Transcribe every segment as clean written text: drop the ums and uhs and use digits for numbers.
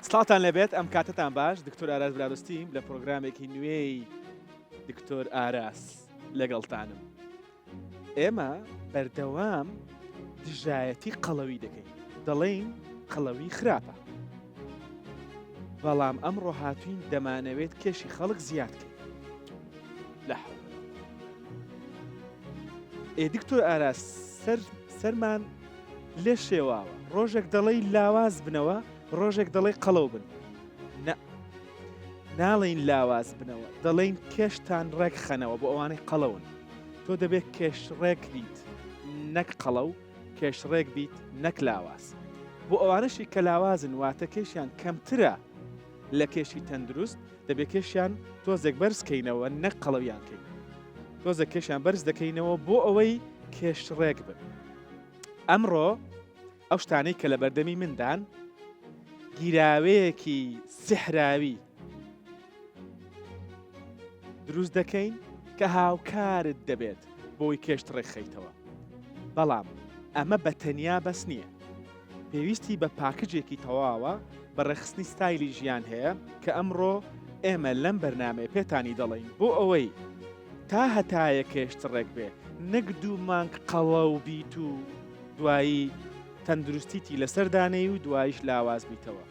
سڵاوتان لێبێت ئەم کاتتان باش دکتۆر ئاراس برادۆستیم لە پرۆگرامێکی نوێی دکتۆر ئاراس لەگەڵتانم ئێمە بەردەوام دژایەتی قەڵەوی دەکەین دەڵێین قەڵەوی خراپە بەڵام ئەمڕۆ هاتوین دەمانەوێت کێشی خەڵک زیاد کەین لە ئێ دکتۆر ئاراس سەر سەرمان لێ شێواوە ڕۆژێک دەڵێی لاواز بنەوە ڕۆژێک دەڵێی قەڵەو بن نە ناڵێین لاواز بنەوە دەڵێین کێشتان ڕێک خەنەوە بۆ ئەوانەی قەڵەون تۆ دەبێت کێش ڕێک بیت نەک قەڵەو کێش ڕێک بیت نەک لاواز بۆ ئەوانەشی کە لاوازن واتە کێشیان کەمترە لە کێشی تەندروست دەبێت کێشیان تۆزێک بەرز کەینەوە نەک قەڵەویان کەین تۆزێک کێشیان بەرز دەکەینەوە بۆ ئەوەی کێش ڕێک بن ئەمڕۆ ئەو شتانەی کە لە بەردەمی مندان گیراوەیەکی سحراوی دروست دەکەین کە هاوکارت دەبێت بۆی کێشت ڕێکخەیتەوە بەڵام ئەمە بە تەنیا بەس نییە پێویستی بە پاکجێکی تەواوە بە ڕێکخستنی ستایلی ژیان هەیە کە ئەمڕۆ ئێمە لەم بەرنامەیە پێتانی دەڵێین بۆ ئەوەی تا هەتایە کێشت ڕێک بێ نەک دوو مانگ قەڵەو بیت و دوایی تەندروستیتی لەسەر دانێی و دواییش لاواز بیتەوە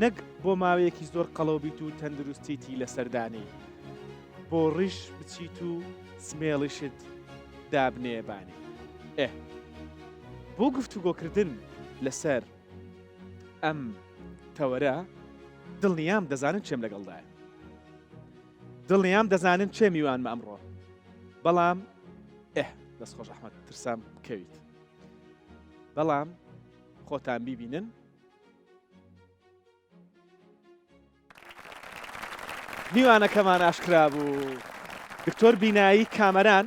نەک بۆ ماوەیەکی زۆر قەڵەو بیت و تەندروستیتی لەسەر دانێی بۆ ڕیش بچیت و سمێڵیشت دابنێ بانێ ئێ بۆ گفتوگۆکردن لەسەر ئەم تەوەرە دڵنیام دەزانن چێم لەگەڵدایە دڵنیام دەزانن چێ میوانمە ئەمڕۆ بەڵام ئێ دەست خۆش ئەحمد ترسام بکەویت بەڵام خۆتان بیبینن میوانەکەمان ئاشکرا بوو دکتۆر بینایی کامەران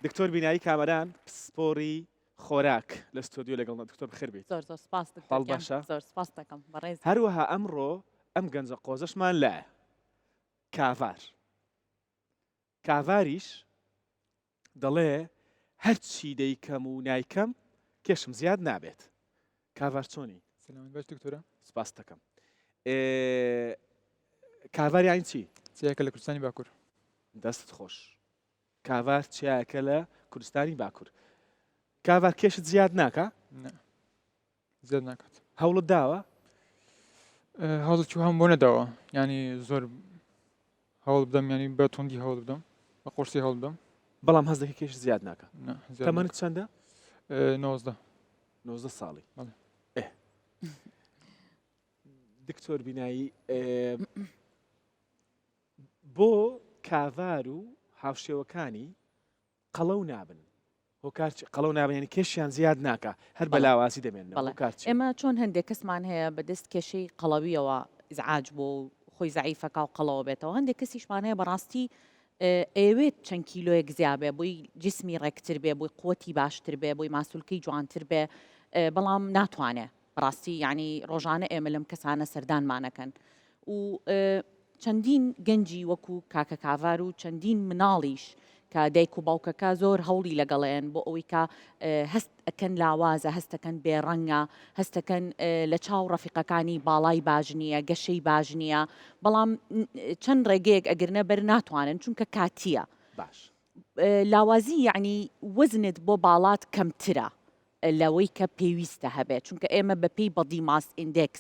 دکتۆر بینایی کامەران پسپۆری خۆراک لە ستۆدیۆ لەگەڵ دکتۆر بخێر بیت زۆر زۆر سپاس دکتۆر باشە زۆر سپاس دەکەم بەڕێز هەروەها ئەمڕۆ ئەم گەنجە قۆزەشمان لایە کاڤار کاڤاریش دەڵێ هەرچی دەیکەم و نایکەم کێشم زیاد نابێت کاڤار چۆنی؟ سلامەت باش دکتۆرە. سپاست دەکەم. کاڤار یانی چی؟ چیایەکە لە کوردستانی باکوور. دەستت خۆش. کاڤار چیایەکە لە کوردستانی باکوور. کاڤار کێشت زیاد ناکا؟ نا زیاد ناکات. هەوڵت داوە؟ هەوڵێکی وەهام بۆ نەداوە یانی زۆر هەوڵ بدەم یانی بە توندی هەوڵ بدەم بە قورسی هەوڵ بدەم. بەڵام هەست دەکەی کێشت زیاد ناکا؟ نا زیاد تەمەنت چەندە؟ 19. 19 ساڵی. بەڵێ. ئێ دکتۆر بینایی بۆ کاڤار و هاوشێوەکانی قەڵەو نابن هۆکار چی قەڵەو نابن یانی کێشیان زیاد ناکا هەر بە لاوازی دەمێننەوە هۆکار چیە؟ ئێمە چۆن هەندێک کەسمان هەیە بە دەست کێشەی قەڵەویەوە ئیزعاج بووە و خۆی زەعیفەکا و قەڵەوە بێتەوە هەندێک کەسیشمان هەیە بەڕاستی ئەیەوێت چەند کیلۆیەک زیا بێ بۆی جسمی ڕێکتر بێ بۆی قوتی باشتر بێ بۆی ماسولکەی جوانتر بێ بەڵام ناتوانێ بەڕاستی یانی ڕۆژانە ئێمە لەم کەسانە سەردانمانەکەن و چەندین گەنجی وەکو کاکە کاڤار و چەندین مناڵیش کە دایک و باوکەکە زۆر هەوڵی لەگەڵێن بۆ ئەوەی کە هەست ئەکەن لاوازە هەستەکەن بێڕەنگە هەستەکەن لە چاو ڕەفیقەکانی باڵای باش نییە گەشەی باش نییە بەڵام چەند ڕێگەیەک ئەگرنە بەر ناتوانن چونکە کاتیە باش لاوازی یعنی وەزنت بۆ باڵات کەمترە لەوەی کە پێویستە هەبێت، چونکە ئێمە بەپێی body mass index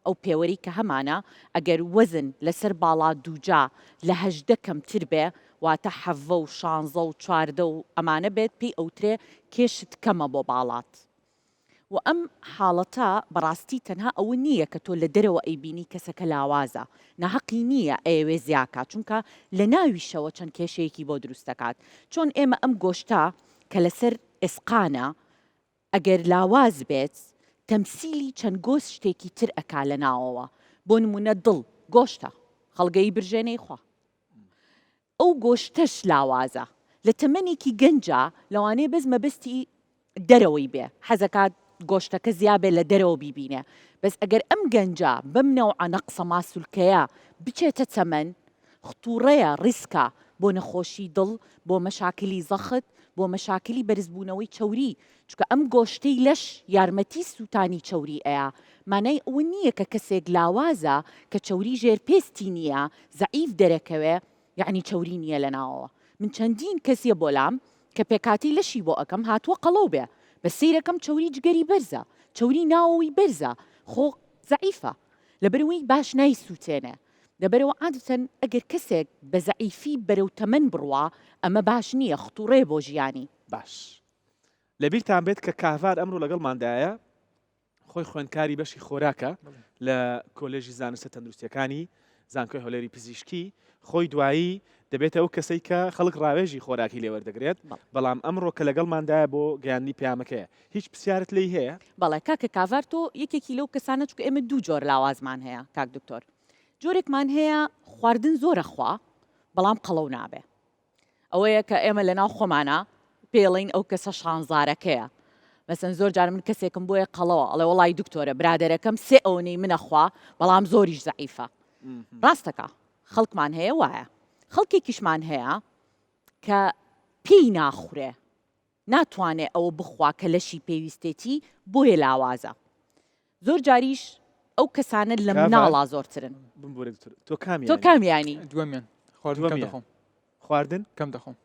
ئەو پێوەرەی کە هەمانە ئەگەر وەزن لەسەر باڵا دووجا لە 18 کەمتر بێ واتە حەڤە و شانزە و 14 و ئەمانە بێت پێی ئەوترێ کێشت کەمە بۆ باڵات و ئەم حاڵەتە بەڕاستی تەنها ئەوە نییە کە تۆ لە دەرەوە ئەیبینی کەسەکە لاوازە ناهەقی نییە ئەیەوێ زیاکا چونکە لە ناویشەوە چەند کێشەیەکی بۆ دروست دەکات چۆن ئێمە ئەم گۆشتە کە لەسەر ئێسقانە ئەگەر لاواز بێت تەمسیلی چەند گۆس شتێکی تر ئەکا لە ناوەوە بۆ نمونە دڵ گۆشتە خەڵگەی برژێنەی خوا ئەو گۆشتەش لاوازە لە تەمەنێکی گەنجا لەوانەیە بەس مەبەستی دەرەوەی بێ حەزەکات گۆشتەکە زیابێ لە دەرەوە بیبینێ بەس ئەگەر ئەم گەنجە بەم نەوعە نەقسە ماسولکەیە بچێتە تەمەن ختوڕەیە ڕیسکە بۆ نەخۆشی دڵ بۆ مەشاکلی زەخت. بۆ مەشاکلی بەرزبوونەوەی چەوری، چونکە ئەم گۆشتەی لەش یارمەتی سووتانی چەوری ئەیا، مانای ئەوە نییە کە کەسێک لاوازە کە چەوری ژێر پێستی نییە زەعیف دەرەکەوێ یەعنی چەوری نییە لە ناوەوە، من چەندین کەس یە بۆ لام کە پێکهاتەی لەشی بۆ ئەکەم هاتووە قەڵەو بێ بەس سەیرەکەم چەوری جگەری بەرزە چەوری ناوەوەی بەرزە خۆ زەعیفە لەبەرئەوەی باش نایسوتێنێ لەبەرئەوە عادەتەن ئەگەر کەسێک بە زەعیفی بەرەو تەمەن بڕوا ئەمە باش نییە ختوڕەیە بۆ ژیانی. باش لەبیرتان بێت کە کاڤار ئەمڕۆ لەگەڵماندایە خۆی خوێندکاری بەشی خۆراکە لە کۆلێژی زانستە تەندروستیەکانی زانکۆی هەولێری پزیشکی خۆی دوایی دەبێتە ئەو کەسەی کە خەڵک ڕاوێژی خۆراکی لێوەردەگرێت بەڵام ئەمڕۆ کە لەگەڵماندایە بۆ گەیاندنی پەیامەکەیە هیچ پرسیارت لێی هەیە؟ بەڵێ کاکە کاڤار تۆ یەکێکی لەو کەسانە چونکە ئێمە دوو جۆر لاوازمان هەیە کاک دکتۆر جۆرێکمان هەیە خواردن زۆرە خوا بەڵام قەڵەو نابێ ئەوەیە کە ئێمە لەناو خۆمانا پێڵین ئەو کەسە شانزارەکەیە مەسەن زۆر جار من کەسێکم بۆیە قەڵەوە ئەڵێ وەڵی دکتۆرە برادەرەکەم سێ ئەوەنەی منەخوا بەڵام زۆریش زەعیفە ڕاستەکە خەڵکمان هەیە وایە خەڵکێکیشمان هەیە کە پێی ناخورێ ناتوانێ ئەوە بخوا کە لەشی پێویستێتی بۆیە لاوازە زۆر جاریش ئەو کەسانە لە مناڵا زۆرترن. بمبورە دکتۆر تۆ کامیانی؟ تۆ کامیانی؟ دووەمیان خواردن کەم دەخۆم. خواردن؟ کەم دەخۆم.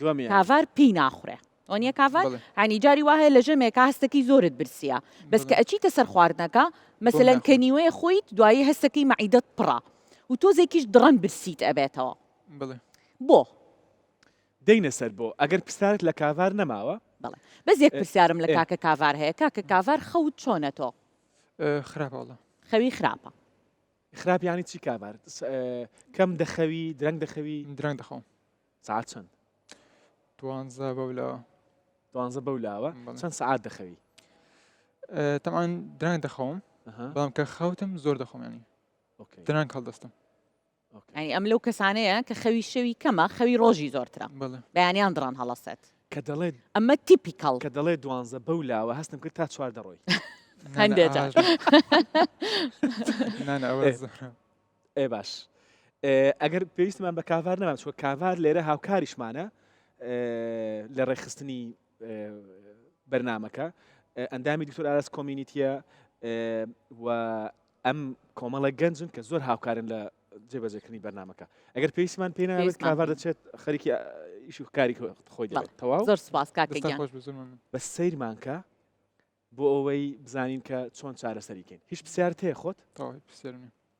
دووەمیان. کاڤار پێی ناخورێ وانیە کاڤار؟ یانی جاری وا هەیە لە ژەمێکا هەستەکەی زۆرت برسیە بەس کە ئەچیتە سەر خواردنەکە مەسەلەن کە نیوەیە خۆیت دوایی هەستەکەی مەعیدەت پڕە و تۆزێکیش دڕەن برسیت ئەبێتەوە. بەڵێ. بۆ؟ دێینە سەر بۆ ئەگەر پرسیارت لە کاڤار نەماوە. بەڵێ بەس یەک پرسیارم لە کاکە کاڤار هەیە کاکە کاڤار خەوت چۆنە تۆ؟ خراپە وەڵا. خەوی خراپە. خراپ یانی چی کاڤار؟ کەم دەخەوی درەنگ دەخەوی؟ درەنگ دەخەوم. سەعات چەند؟ دوانزە بەو لاوە. دوانزە بەو لاوە چەند سەعات دەخەوی؟ تەمان درەنگ دەخەوم بەڵام کە خەوتم زۆر دەخۆم ینی درەنگ هەڵدەستم. یانی ئەم لەو کەسانەیە کە خەوی شەوی کەمە خەوی ڕۆژی زۆرترە بەیانیان دڕان هەڵەسێت کە دەڵێت ئەمە typical کە دەڵێ دوانزە بەو لاوە هەستم کرد تا چوار دەڕۆی هەندێک جار ئێ باش ئەگەر پێویستمان بە کاڤار نەمان چوە کاڤار لێرە هاوکاریشمانە لە ڕێکخستنی بەرنمەکە ئەندامی دکتۆر ئاراس community ە و ئەم کۆمەڵە گەنجن کە زۆر هاوکارن لە جێبەجێکردنی بەرنامەکە ئەگەر پێویستمان پێی نابێت کاڤار دەچێت خەریکی ئیش و کاری خۆی دەبێت تەواو زۆر سپاس کاکە گیان بەس سەیرمان کە بۆ ئەوەی بزانین کە چۆن چارەسەری کەین هیچ پرسیارت هەیە خۆت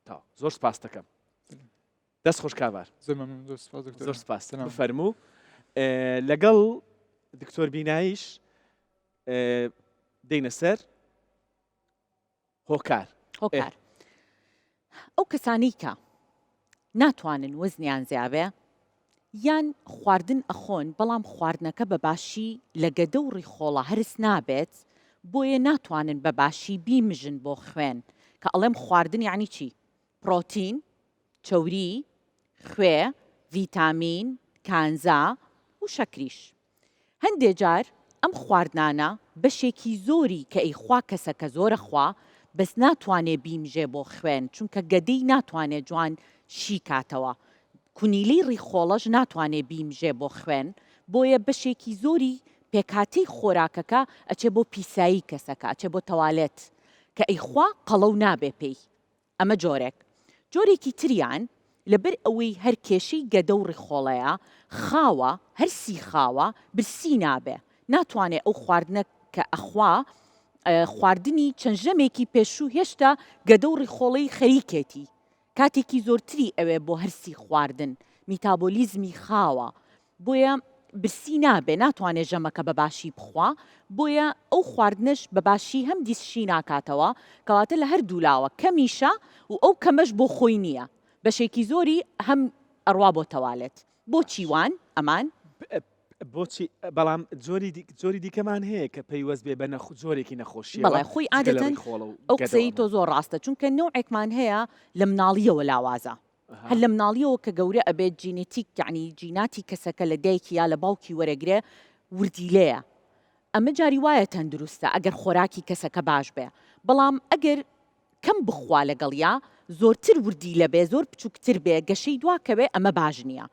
تەواو زۆر سپاس دەکەم دەست خۆش کاڤار زۆر سپاس بفەرموو لەگەڵ دکتۆر بینایش دێینە سەر هۆکار. هۆکار. ئەو کەسانەی کە ناتوانن وەزنیان زیابێ یان خواردن ئەخۆن بەڵام خواردنەکە بە باشی لە گەدە و ڕیخۆڵە هەرس نابێت بۆیە ناتوانن بە باشی بیمژن بۆ خوێن کە ئەڵێم خواردن یعنی چی پرۆتین چەوری خوێ ڤیتامین کانزا و شەکریش هەندێ جار ئەم خواردنانە بەشێکی زۆری کە ئەیخوا کەسەکە زۆرە خوا بەس ناتوانێ بیمژێ بۆ خوێن چونکە گەدەی ناتوانێ جوان شی کاتەوە کونیلەی ڕیخۆڵەش ناتوانێ بیمژێ بۆ خوێن بۆیە بەشێکی زۆری پێکهاتەی خۆراکەکە ئەچێ بۆ پیسایی کەسەکە ئەچێ بۆ تەوالێت کە ئەیخوا قەڵەو نابێ پێی ئەمە جۆرێک. جۆرێکی تریان لەبەر ئەوەی هەر کێشەی گەدە و ڕیخۆڵەیە خاوە، هەرسی خاوە، برسی نابێ، ناتوانێ ئەو خواردنە کە ئەخوا، خواردنی چەند ژەمێکی پێشوو هێشتا گەدە و ڕیخۆڵەی خەریکێتی، کاتێکی زۆرتری ئەوێ بۆ هەرسی خواردن، میتابۆلیزمی خاوە، بۆیە برسی نابێ ناتوانێ ژەمەکە بە باشی بخوا بۆیە ئەو خواردنەش بە باشی هەم دیس شی ناکاتەوە کەواتە لە هەردوو لاوە کەمیشە و ئەو کەمەش بۆ خۆی نییە بەشێکی زۆری هەم ئەڕوا بۆ تەوالێت بۆچی وان ئەمان؟ بۆچی بەڵام جۆری جۆری دیکەمان هەیە کە پەیوەست بێ بە نەخ جۆرێکی نەخۆشیەوە بەڵێ خۆی جگە لە عادەتەن ڕیخۆڵە و ئەو گەدە و قسەی تۆ ئەمانە. زۆر ڕاستە چونکە نەوعێکمان هەیە لە مناڵیەوە لاوازە هەر لە مناڵیەوە کە گەورە ئەبێت جینێتیک یەعنی جیناتی کەسەکە لە دایکی یا لە باوکی وەرەگرێ وردیلەیە ئەمە جاری وایە تەندروستە ئەگەر خۆراکی کەسەکە باش بێ بەڵام ئەگەر کەم بخوا لەگەڵیا زۆرتر وردیلە بێ زۆر بچوکتر بێ گەشەی دواکەوێ ئەمە باش نییە.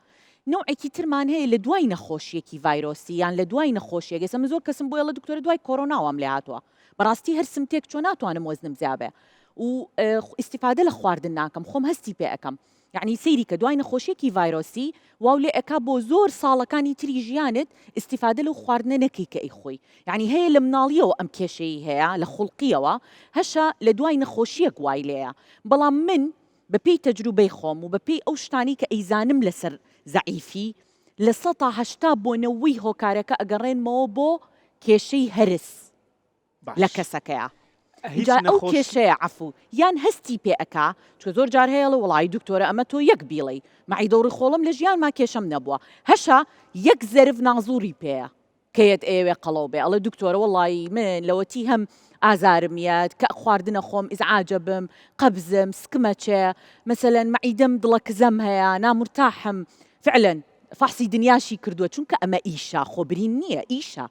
نەوعێکی ترمان هەیە لە دوای نەخۆشیەکی ڤایرۆسی یان لە دوای نەخۆشیەک ئێستا من زۆر کەسم بۆیە ئەڵێ دکتۆرە دوای کۆرۆنا وام لێ هاتووە بەڕاستی هەرسم تێک چووە ناتوانم وەزنم زیا بێ و ئیستیفادە لە خواردن ناکەم خۆم هەستی پێ ئەکەم یەعنی سەیری کە دوای نەخۆشیەکی ڤایرۆسی واو لێ ئەکا بۆ زۆر ساڵەکانی تری ژیانت ئیستیفادە لەو خواردنە نەکەی کە ئەیخۆی یەعنی هەیە لە مناڵیەوە ئەم کێشەیەی هەیە لە خوڵقیەوە هەشە لە دوای نەخۆشیەک وای لێیە بەڵام من بە پێی تەجروبەی خۆم و بە پێی ئەو شتانەی کە ئەیزانم لەسەر زەعیفی، 80% بۆ نەوەی هۆکارەکە ئەگەڕێنمەوە بۆ کێشەی هەرس لە باش کەسەکەیا. هیچ جا ئەو نەخۆشی. کێشەیە عەفو یان هەستی پێ ئەکا، چونکە زۆر جار هەیە ئەڵێ وەڵایی دکتۆرە ئەمە تۆ یەک بیڵێی مەعیدە و ڕیخۆڵەم لە ژیانما کێشەم نەبووە، هەشە یەک زەرف نازوڕی پێیە. کە یەت ئەیەوێ قەڵەو بێ ئەڵێ دکتۆرە وەڵایی من لەوەتی هەم ئازارم یەت کە خواردنە خۆم ئیزعاجە بم قەبزم سکمە چێ مەسەلەن مەعیدەم دڵە کزەم هەیە نامورتاحم فعلەن فەحسی دنیاشی کردووە چونکە ئەمە ئیشە خۆ برین نییە ئیشە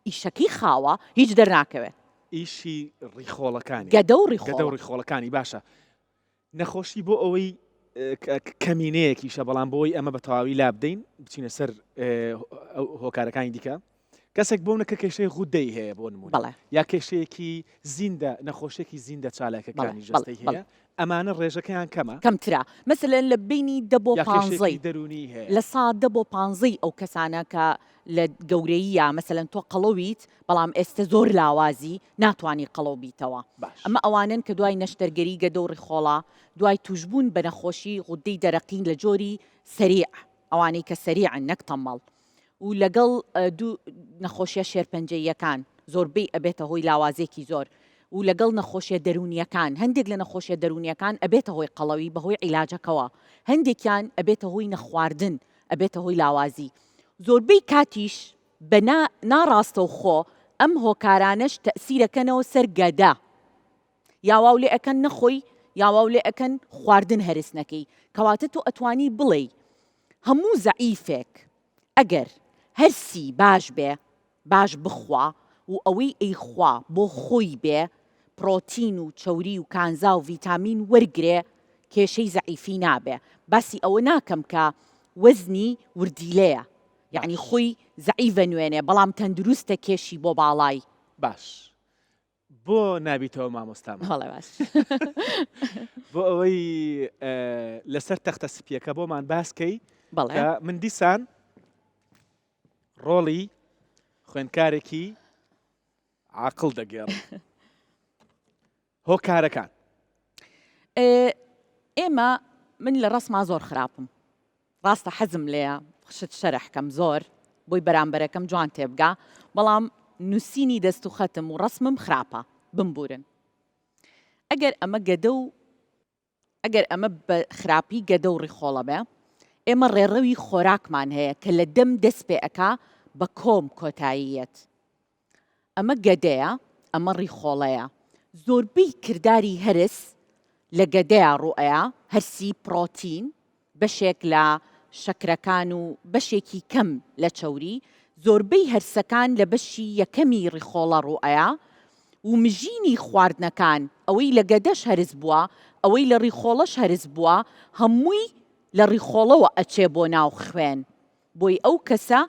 ئیشەکەی خاوە هیچ دەرناکەوێ. ئیشی ڕیخۆڵەکانی. گەدە و گەدە و ڕیخۆڵە. ڕیخۆڵەکانی باشە نەخۆشی بۆ ئەوەی کەمینەیەکیشە بەڵام بۆی ئەمە بە تەواوی لابدەین بچینە سەر هۆکارەکانی دیکە کەسێک بۆ نکە کێشەی غودەی هەیە بۆ نمونە یا کێشەیەکی زیندە نەخۆشیێکی زیندە چالاکەکانی جەستەی هەیە ئەمانە ڕێژەکەیان کەمە کەمترە مەسەلەن لە بینی دە بۆ پانزەی دەرونی هەیە لە سا دە بۆ پانزەی ئەو کەسانە کە لە گەورەییە مەسەلەن تۆ قەڵەویت بەڵام ئێستە زۆر لاوازی ناتوانی قەڵەو بیتەوە باش. ئەمە ئەوانەن کە دوای نەشتەرگەری گەدە و ڕیخۆڵە دوای توشبوون بە نەخۆشی غوددەی دەرەقین لە جۆری سەریع ئەوانەی کە سەریعن نەک تەمەڵ و لەگەڵ دوو نەخۆشیە شێرپەنجەییەکان زۆربەی ئەبێتە هۆی لاوازێکی زۆر و لەگەڵ نەخۆشیە دەروونیەکان هەندێک لە نەخۆشیە دەروونیەکان ئەبێتە هۆی قەڵەوی بەهۆی عیلاجەکەوە هەندێکیان ئەبێتە هۆی نەخواردن ئەبێتە هۆی لاوازی زۆربەی کاتیش بە نا ناڕاستەوخۆ ئەم هۆکارانەش تەئسیرەکەنەوە سەر گەدە یا واو لێ ئەکەن نەخۆی یا واو لێ ئەکەن خواردن هەرس نەکەی کەواتە تۆ ئەتوانی بڵێی هەموو زەعیفێک ئەگەر هەرسی باش بێ باش بخوا و ئەوەی ئەیخوا بۆ خۆی بێ پڕۆتین و چەوری و کانزا و ڤیتامین وەرگرێ کێشەی زەعیفی نابێ باسی ئەوە ناکەم کە وەزنی وردیلەیە یەعنی باش. خۆی زەعیڤە نوێنێ بەڵام تەندروستە کێشی بۆ باڵای. باش بۆ نابیتەوە مامۆستامان؟ بەڵێ باش. بۆ ئەوەی لەسەر تەختە سپیەکە بۆمان باس کەی بەڵێ. کە من دیسان ڕۆڵی خوێندکارێکی عاقڵ دەگێڕم. هۆکارەکان. ئێمە من لە ڕەسما زۆر خراپم ڕاستە حەزم لێیە شت شەرح کەم زۆر بۆی بەرامبەرەکەم جوان تێبگا بەڵام نووسینی دەست و خەتم و ڕەسمم خراپە بمبورن ئەگەر ئەمە گەدە و ئەگەر ئەمە بە خراپی گەدە و ڕیخۆڵە بێ ئێمە ڕێڕەوی خۆراکمان هەیە کە لە دەم دەست پێ ئەکا بە کۆم کۆتایی یەت ئەمە گەدەیە، ئەمە ڕیخۆڵەیە. زۆربەی کرداری هەرس لە گەدەیا ڕووئەیا، هەرسی پڕۆتین، بەشێک لە شەکرەکان و بەشێکی کەم لە چەوری، زۆربەی هەرسەکان لە بەشی یەکەمی ڕیخۆڵە ڕووئەیا و مژینی خواردنەکان، ئەوەی لە گەدەش هەرس بووە، ئەوەی لە ڕیخۆڵەش هەرس بووە، هەمووی لە ڕیخۆڵەوە ئەچێ بۆ ناو خوێن. بۆی ئەو کەسە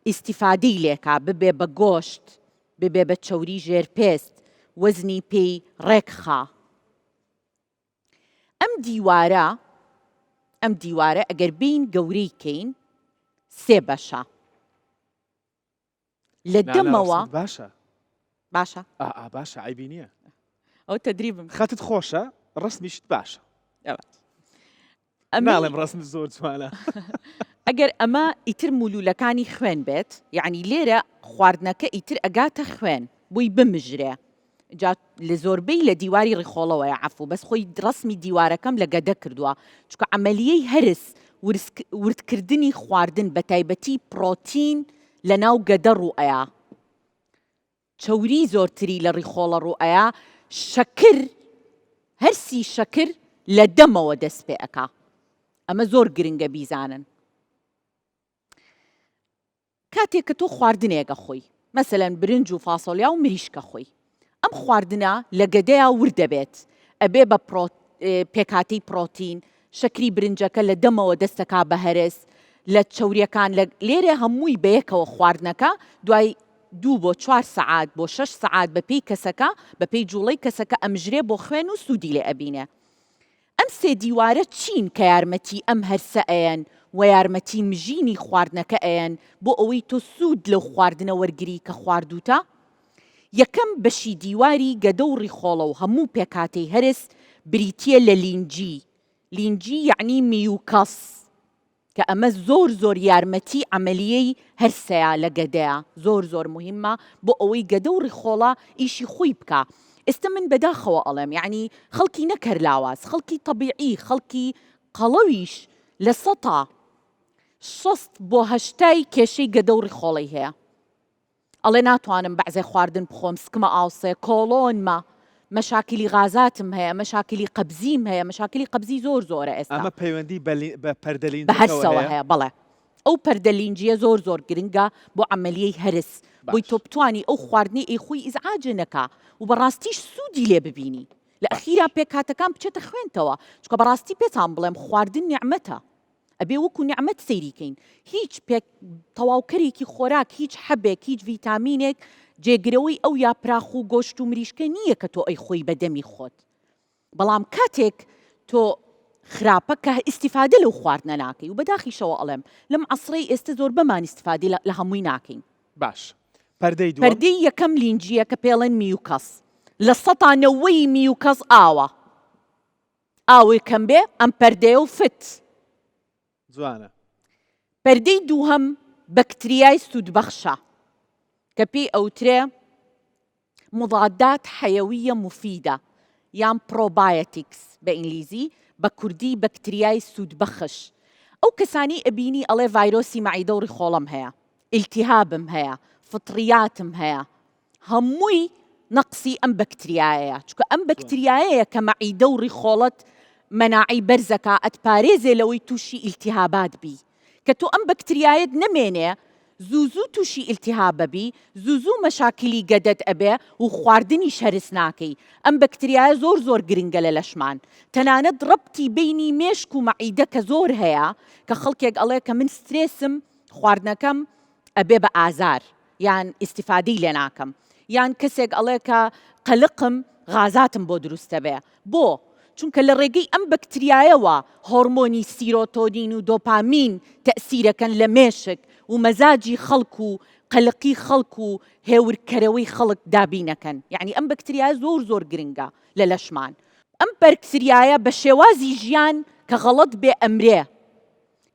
ئیستیفادەی لێکا ببێ بە گۆشت ببێ بە چەوری ژێر پێست وەزنی پێی ڕێک خا ئەم دیوارە ئەم دیوارە ئەگەر بێین گەورەی کەین سێ بەشە لە دەمەوە باشە باشە ئا باشە عیبی نییە ئەو تەدریبم خەتت خۆشە ڕسمیشت باشە ناڵێم ڕسم زۆر جوانە ئەگەر ئەمە ئیتر مولولەکانی خوێن بێت یعنی لێرە خواردنەکە ئیتر ئەگاتە خوێن بۆی بمژرێ جا لە زۆربەی لە دیواری ڕیخۆڵەوەیە عەفو بەس خۆی ڕەسمی دیوارەکەم لە گەدە کردووە چونکە عەمەلیەی هەرس وردکردنی خواردن بە تایبەتی پڕۆتین لە ناو گەدە ڕووئەیا چەوری زۆرتری لە ڕیخۆڵە ڕووئەیا شەکر هەرسی شەکر لە دەمەوە دەست پێ ئەکا ئەمە زۆر گرنگە بیزانن. کاتێک کە تۆ خواردنێک ئەخۆی، مەسەلەن برنج و فاسۆلیا و مریشک ئەخۆی، ئەم خواردنە لە گەدەیا ورد دەبێت، ئەبێ بە پێکهاتەی پڕۆتین، شەکری برنجەکە لە دەمەوە دەست دەکا بە هەرس، لە چەوریەکان لە لێرە هەمووی بەیەکەوە خواردنەکە دوای دوو بۆ چوار سەعات بۆ شەش سەعات بە پێی کەسەکە بە پێی جوڵەی کەسەکە ئەمژرێ بۆ خوێن و سوودی لێ ئەبینێ. ئەم سێ دیوارە چین کە یارمەتی ئەم هەرسە ئەیەن و یارمەتی مژینی خواردنەکە ئەیەن بۆ ئەوەی تۆ سوود لەو خواردنە وەرگری کە خواردووتە؟ یەکەم بەشی دیواری گەدە و ڕیخۆڵە و هەموو پێکهاتەی هەرس بریتییە لە لینجی، لینجی یەعنی mucus، کە ئەمە زۆر زۆر یارمەتی عەمەلیەی هەرسەیە لە گەدەیا زۆر زۆر موهیمە بۆ ئەوەی گەدە و ڕیخۆڵە ئیشی خۆی بکا ئێستە من بەداخەوە ئەڵێم یەعنی خەڵکی نەک هەر لاواز خەڵکی تەبیعی خەڵکی قەڵەویش لە سەتا 60 بۆ هەشتای کێشەی گەدە و ڕیخۆڵەی هەیە. ئەڵێ ناتوانم بەعزێ خواردن بخۆم سکمە ئاوسێ کۆڵۆنمە مەشاکیلی غازاتم هەیە مەشاکیلی قەبزیم هەیە مەشاکیلی قەبزی زۆر زۆرە ئێستا. ئەمە پەیوەندی بە بە پەردە بە لینجەکەوە هەرسەوە هەیە؟ هەیە بەڵێ ئەو پەردە لینجیە زۆر زۆر گرنگە بۆ عەمەلیەی هەرس بۆی باش. تۆ بتوانی ئەو خواردنەی ئەیخۆی ئیزعاج نەکا و بەڕاستیش سوودی لێ ببینی لە باش. ئەخیرا پێکهاتەکان بچێتە خوێنتەوە چونکە بەڕاستی پێتان بڵێم خواردن نیعمەتە ئەبێ وەکو نیعمەت سەیری کەین هیچ پێک تەواوکەرێکی خۆراک هیچ حەبێک هیچ ڤیتامینێک جێگرەوەی ئەو یاپراخ و گۆشت و مریشکە نییە کە تۆ ئەیخۆی بە دەمی خۆت بەڵام کاتێک تۆ خراپە کە ئیستیفادە لەو خواردنە ناکەی و بەداخیشەوە ئەڵێم لەم عەسرەی ئێستە زۆربەمان ئیستیفادەی لە هەمووی ناکەین. باش پەردەی دووەم؟ پەردەی یەکەم لینجییە کە پێڵێن mucus لە سەتا نەوەی mucus ئاوە. ئاوی کەم بێ ئەم پەردەیە و فت. جوانە. پەردەی دووهەم بەکتریای سوودبەخشە کە پێی ئەوترێ مضادات حیویە مفیدە یان probiotics بە ئینگلیزی، بە کوردی بەکتریای سوودبەخش. ئەو کەسانەی ئەبینی ئەڵێ ڤایرۆسی مەعیدە و ڕیخۆڵەم هەیە، ئیلتیهابم هەیە، فطریاتم هەیە، هەمووی نەقسی ئەم بەکتریایەیە چونکە ئەم بەکتریایەیە کە مەعیدە و ڕیخۆڵەت مەناعەی بەرزەکا ئەتپارێزێ لەوەی تووشی ئیلتیهابات بی کە تۆ ئەم بەکتریایەت نەمێنێ زوو زوو تووشی ئیلتیهابەبی زوو زوو مەشاکیلی گەدەت ئەبێ و خواردنیش هەرس ناکەی ئەم بەکتریایە زۆر زۆر گرنگە لە لەشمان تەنانەت ڕەبتی بەینی مێشک و مەعیدە کە زۆر هەیە کە خەڵکێک ئەڵێ کە من سترێسم خواردنەکەم ئەبێ بە ئازار یان ئیستیفادەی لێ ناکەم یان کەسێک ئەڵێ کە قەلقم غازاتم بۆ دروستەبێ بۆ؟ چونکە لە ڕێگەی ئەم بەکتریایەوە هۆرمۆنی سیرۆتۆنین و دۆپامین تەئسیرەکەن لە مێشک و مەزاجی خەڵک و قەلقی خەڵک و هێورکەرەوەی خەڵک دابینەکەن یەعنی ئەم بەکتریایە زۆر زۆر گرنگە لە لەشمان ئەم بەرکتریایە بە شێوازی ژیان کە غەڵەت بێ ئەمرێ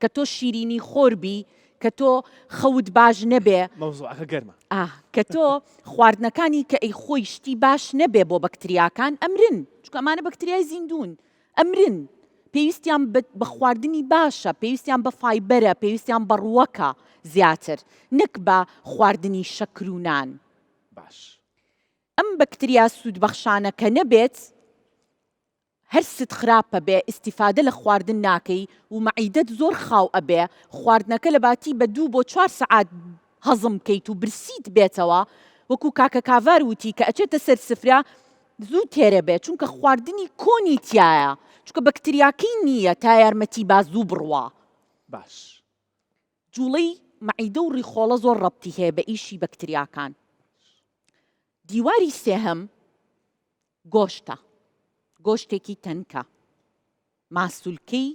کە تۆ شیرینی خۆر بی کە تۆ خەوت باش نەبێ. مەوزوعەکە گەرمە. ئا کە تۆ خواردنەکانی کە ئەیخۆی شتی باش نەبێ بۆ بەکتریاکان ئەمرن چونکە ئەمانە بەکتریای زیندوون ئەمرن پێویستیان بە خواردنی باشە پێویستیان بە فایبەرە پێویستیان بە ڕووەکە زیاتر نەک بە خواردنی شەکر و نان. باش. ئەم بەکتریا سوودبەخشانە کە نەبێت هەرست خراپە بێ ئیستیفادە لە خواردن ناکەی و مەعیدەت زۆر خاو ئەبێ خواردنەکە لە باتی بە دوو بۆ چوار سەعات هەزم کەیت و برسیت بێتەوە وەکو کاکە کاڤار وتی کە ئەچێتە سەر سفرە زوو تێرە بێ چونکە خواردنی کۆنی تیایە چونکە بەکتریاکەی نییە تا یارمەتی با زوو بڕوا. باش. جوڵەی مەعیدە و ڕیخۆڵە زۆر ڕەبتی هەیە بە ئیشی بەکتریاکان. دیواری سێهەم گۆشتە، گۆشتێکی تەنکە، ماسولکەی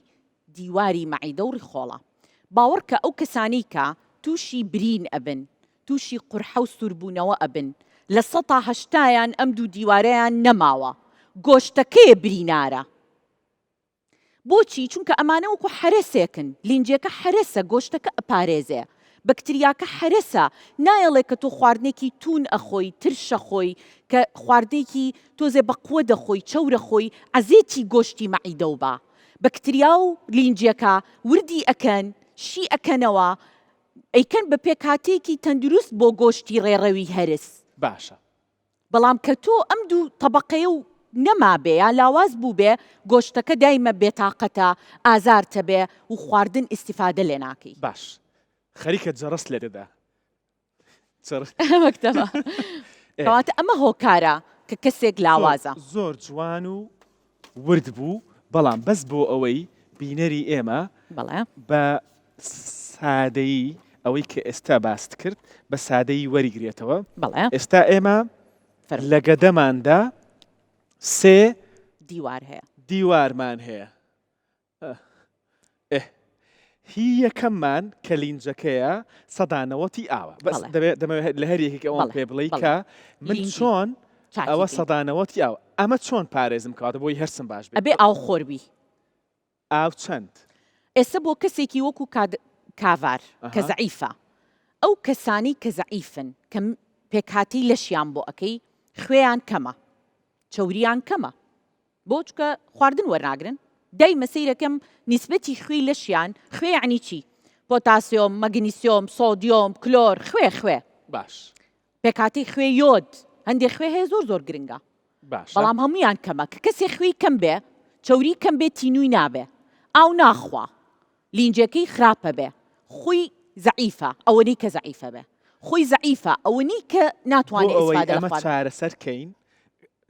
دیواری مەعیدە و ڕیخۆڵە. باوەڕکە ئەو کەسانەی کە تووشی برین ئەبن، تووشی قورحە و سووربوونەوە ئەبن، لە سەتا هەشتایان ئەم دوو دیوارەیان نەماوە، گۆشتەکەیە برینارە. بۆچی؟ چونکە ئەمانە وەکو حەرەسێکن، لینجێکە حەرەسە، گۆشتەکە ئەپارێزێ، بەکتریاکە حەرەسە، نایەڵێ کە تۆ خواردنێکی توون ئەخۆی، ترش ئەخۆی، کە خواردنێکی تۆزێ بە قوە دەخۆی، چەور ئەخۆی، عەزێتی گۆشتی مەعیدەو با. بەکتریا و لینجێکە وردی ئەکەن، شی ئەکەنەوە، ئەیکەن بە پێکهاتەیەکی تەندروست بۆ گۆشتی ڕێڕەوی هەرس. باشە. بەڵام کە تۆ ئەم دوو تەبەقەیە و نەمابێ یا لاواز بووبێ گۆشتەکە دایمە بێتاقەتە ئازارتەبێ و خواردن ئیستیفادە لێ ناکەی. باش خەریکە جەڕست لێ دەدا جەڕ. مەکتەبە ئێ. کەواتە ئەمە هۆکارە کە کەسێک زۆر لاوازە. زۆر جوان و ورد بوو بەڵام بەس بۆ ئەوەی بینەری ئێمە بەڵێ. بە. سادەیی ئەوەی کە ئێستا باست کرد بە سادەیی وەریگرێتەوە. بەڵێ. ئێستا ئێمە فەرموو. لە گەدەماندا سێ دیوار هەیە. دیوارمان هەیە. ئێ هی یەکەممان کە لینجەکەیە سەدا نەوەتی ئاوە بەس بەڵێ. دەبێ دەمەوێت لە هەر یەکێک ئەوەم بەڵێ پێ بڵێی بەڵێ کە من لینجی چۆن چاکی ئەوە کەین. سەدا نەوەتی ئاوە ئەمە چۆن پارێزم کەواتە بۆی هەرسم باش بێت ئەبێ ئاوخۆر بی. ئاو چەند؟ ئێستا بۆ کەسێکی وەکو کاد کاڤار کە ئەها. زەعیفە ئەو کەسانەی کە زەعیفن کە پێکهاتەی لەشیان بۆ ئەکەی خوێیان کەمە چەوریان کەمە بۆ چونکە خواردن وەرناگرن دایمە سەیرەکەم نیسبەتی خوێی لەشیان خوێ یەعنی چی پۆتاسیۆم مەگنیسیۆم سۆدیۆم کلۆر خوێ خوێ باش پێکهاتەی خوێ یۆد هەندێ خوێ هەیە زۆر زۆر گرنگە باشە بەڵام هەمویان کەمە کە کەسێ خوێی کەم بێ چەوری کەم بێ تینوی نابێ ئاو ناخوا لینجەکەی خراپە بێ خوی زەعیفە ئەوەنەی کە زەعیفە بێ خوی زەعیفە ئەوەنەی کە بۆ ناتوانێ ئەوەی ئیسفادە لە ئەمە خواردن چارەسەر کەین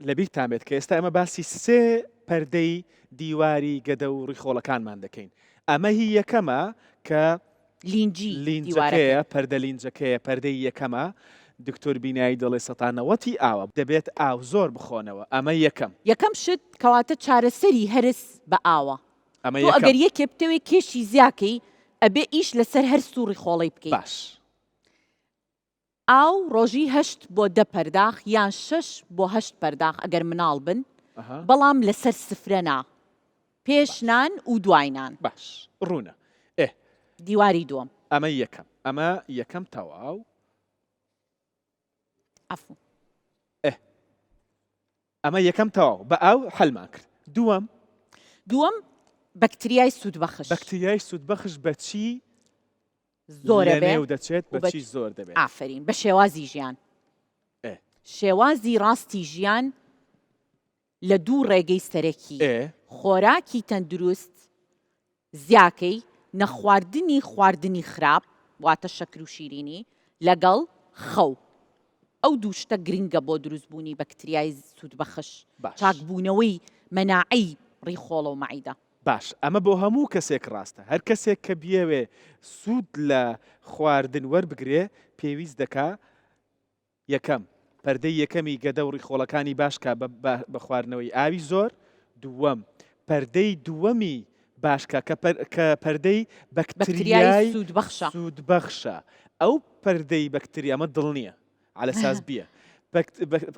لەبیرتان بێت کە ئێستا ئێمە باسی سێ پەردەی دیواری گەدە و ڕیخۆڵەکانمان دەکەین ئەمە هی یەکەمە کە لینجی لینجەکەیە دیوارەکەی. پەردە لینجەکەیە پەردەی یەکەمە دکتۆر بینایی دەڵێ سەتا نەوەتی ئاوە دەبێت ئاو زۆر بخۆنەوە ئەمە یەکەم. یەکەم شت کەواتە چارەسەری هەرس بە ئاوە ئەمە تۆ یەکەم. ئەگەر یەکێ بتەوێ کێشی زیاکەی ئەبێ ئیش لەسەر هەرس و ڕیخۆڵەی بکەی. باش. ئاو ڕۆژی هەشت بۆ دە پەرداخ یان شەش بۆ هەشت پەرداخ ئەگەر مناڵ بن ئەها. بەڵام لەسەر سفرە نا پێش باش. نان و دوای نان. باش ڕوونە ئێ. دیواری دووەم. ئەمە یەکەم ئەمە یەکەم تەواو. عەفو. ئێ. ئەمە یەکەم تەواو بە ئاو حەلمان کرد دووەم. دووەم بەکتریای سوودبەخش. بەکتریای سوودبەخش بە چی زۆرە لە بێ نێو دەچێت و بە بە چی زۆر دەبێت؟ ئافەرین بە شێوازی ژیان. ئێ. شێوازی ڕاستی ژیان لە دوو ڕێگەی سەرەکی ئێ. خۆراکی تەندروست زیاکەی، نەخواردنی خواردنی خراپ واتە شەکر و شیرینی لەگەڵ خەو. ئەو دوو شتە گرنگە بۆ دروستبوونی بەکتریای سوودبەخش، باش. چاکبوونەوەی مەناعەی ڕیخۆڵە و مەعیدە. باش ئەمە بۆ هەموو کەسێک ڕاستە، هەر کەسێک کە بیەوێ سوود لە خواردن وەربگرێ پێویست دەکا یەکەم، پەردەی یەکەمی گەدە و ڕیخۆڵەکانی باش کا بە خواردنەوەی ئاوی زۆر، دووەم، پەردەی دووەمی باش کا کە کە پەردەی بەکتریای بەکتریای سوودبەخشە. سوودبەخشە، ئەو پەردەی بەکتریا ئەمە دڵ نییە عەلەساس بیە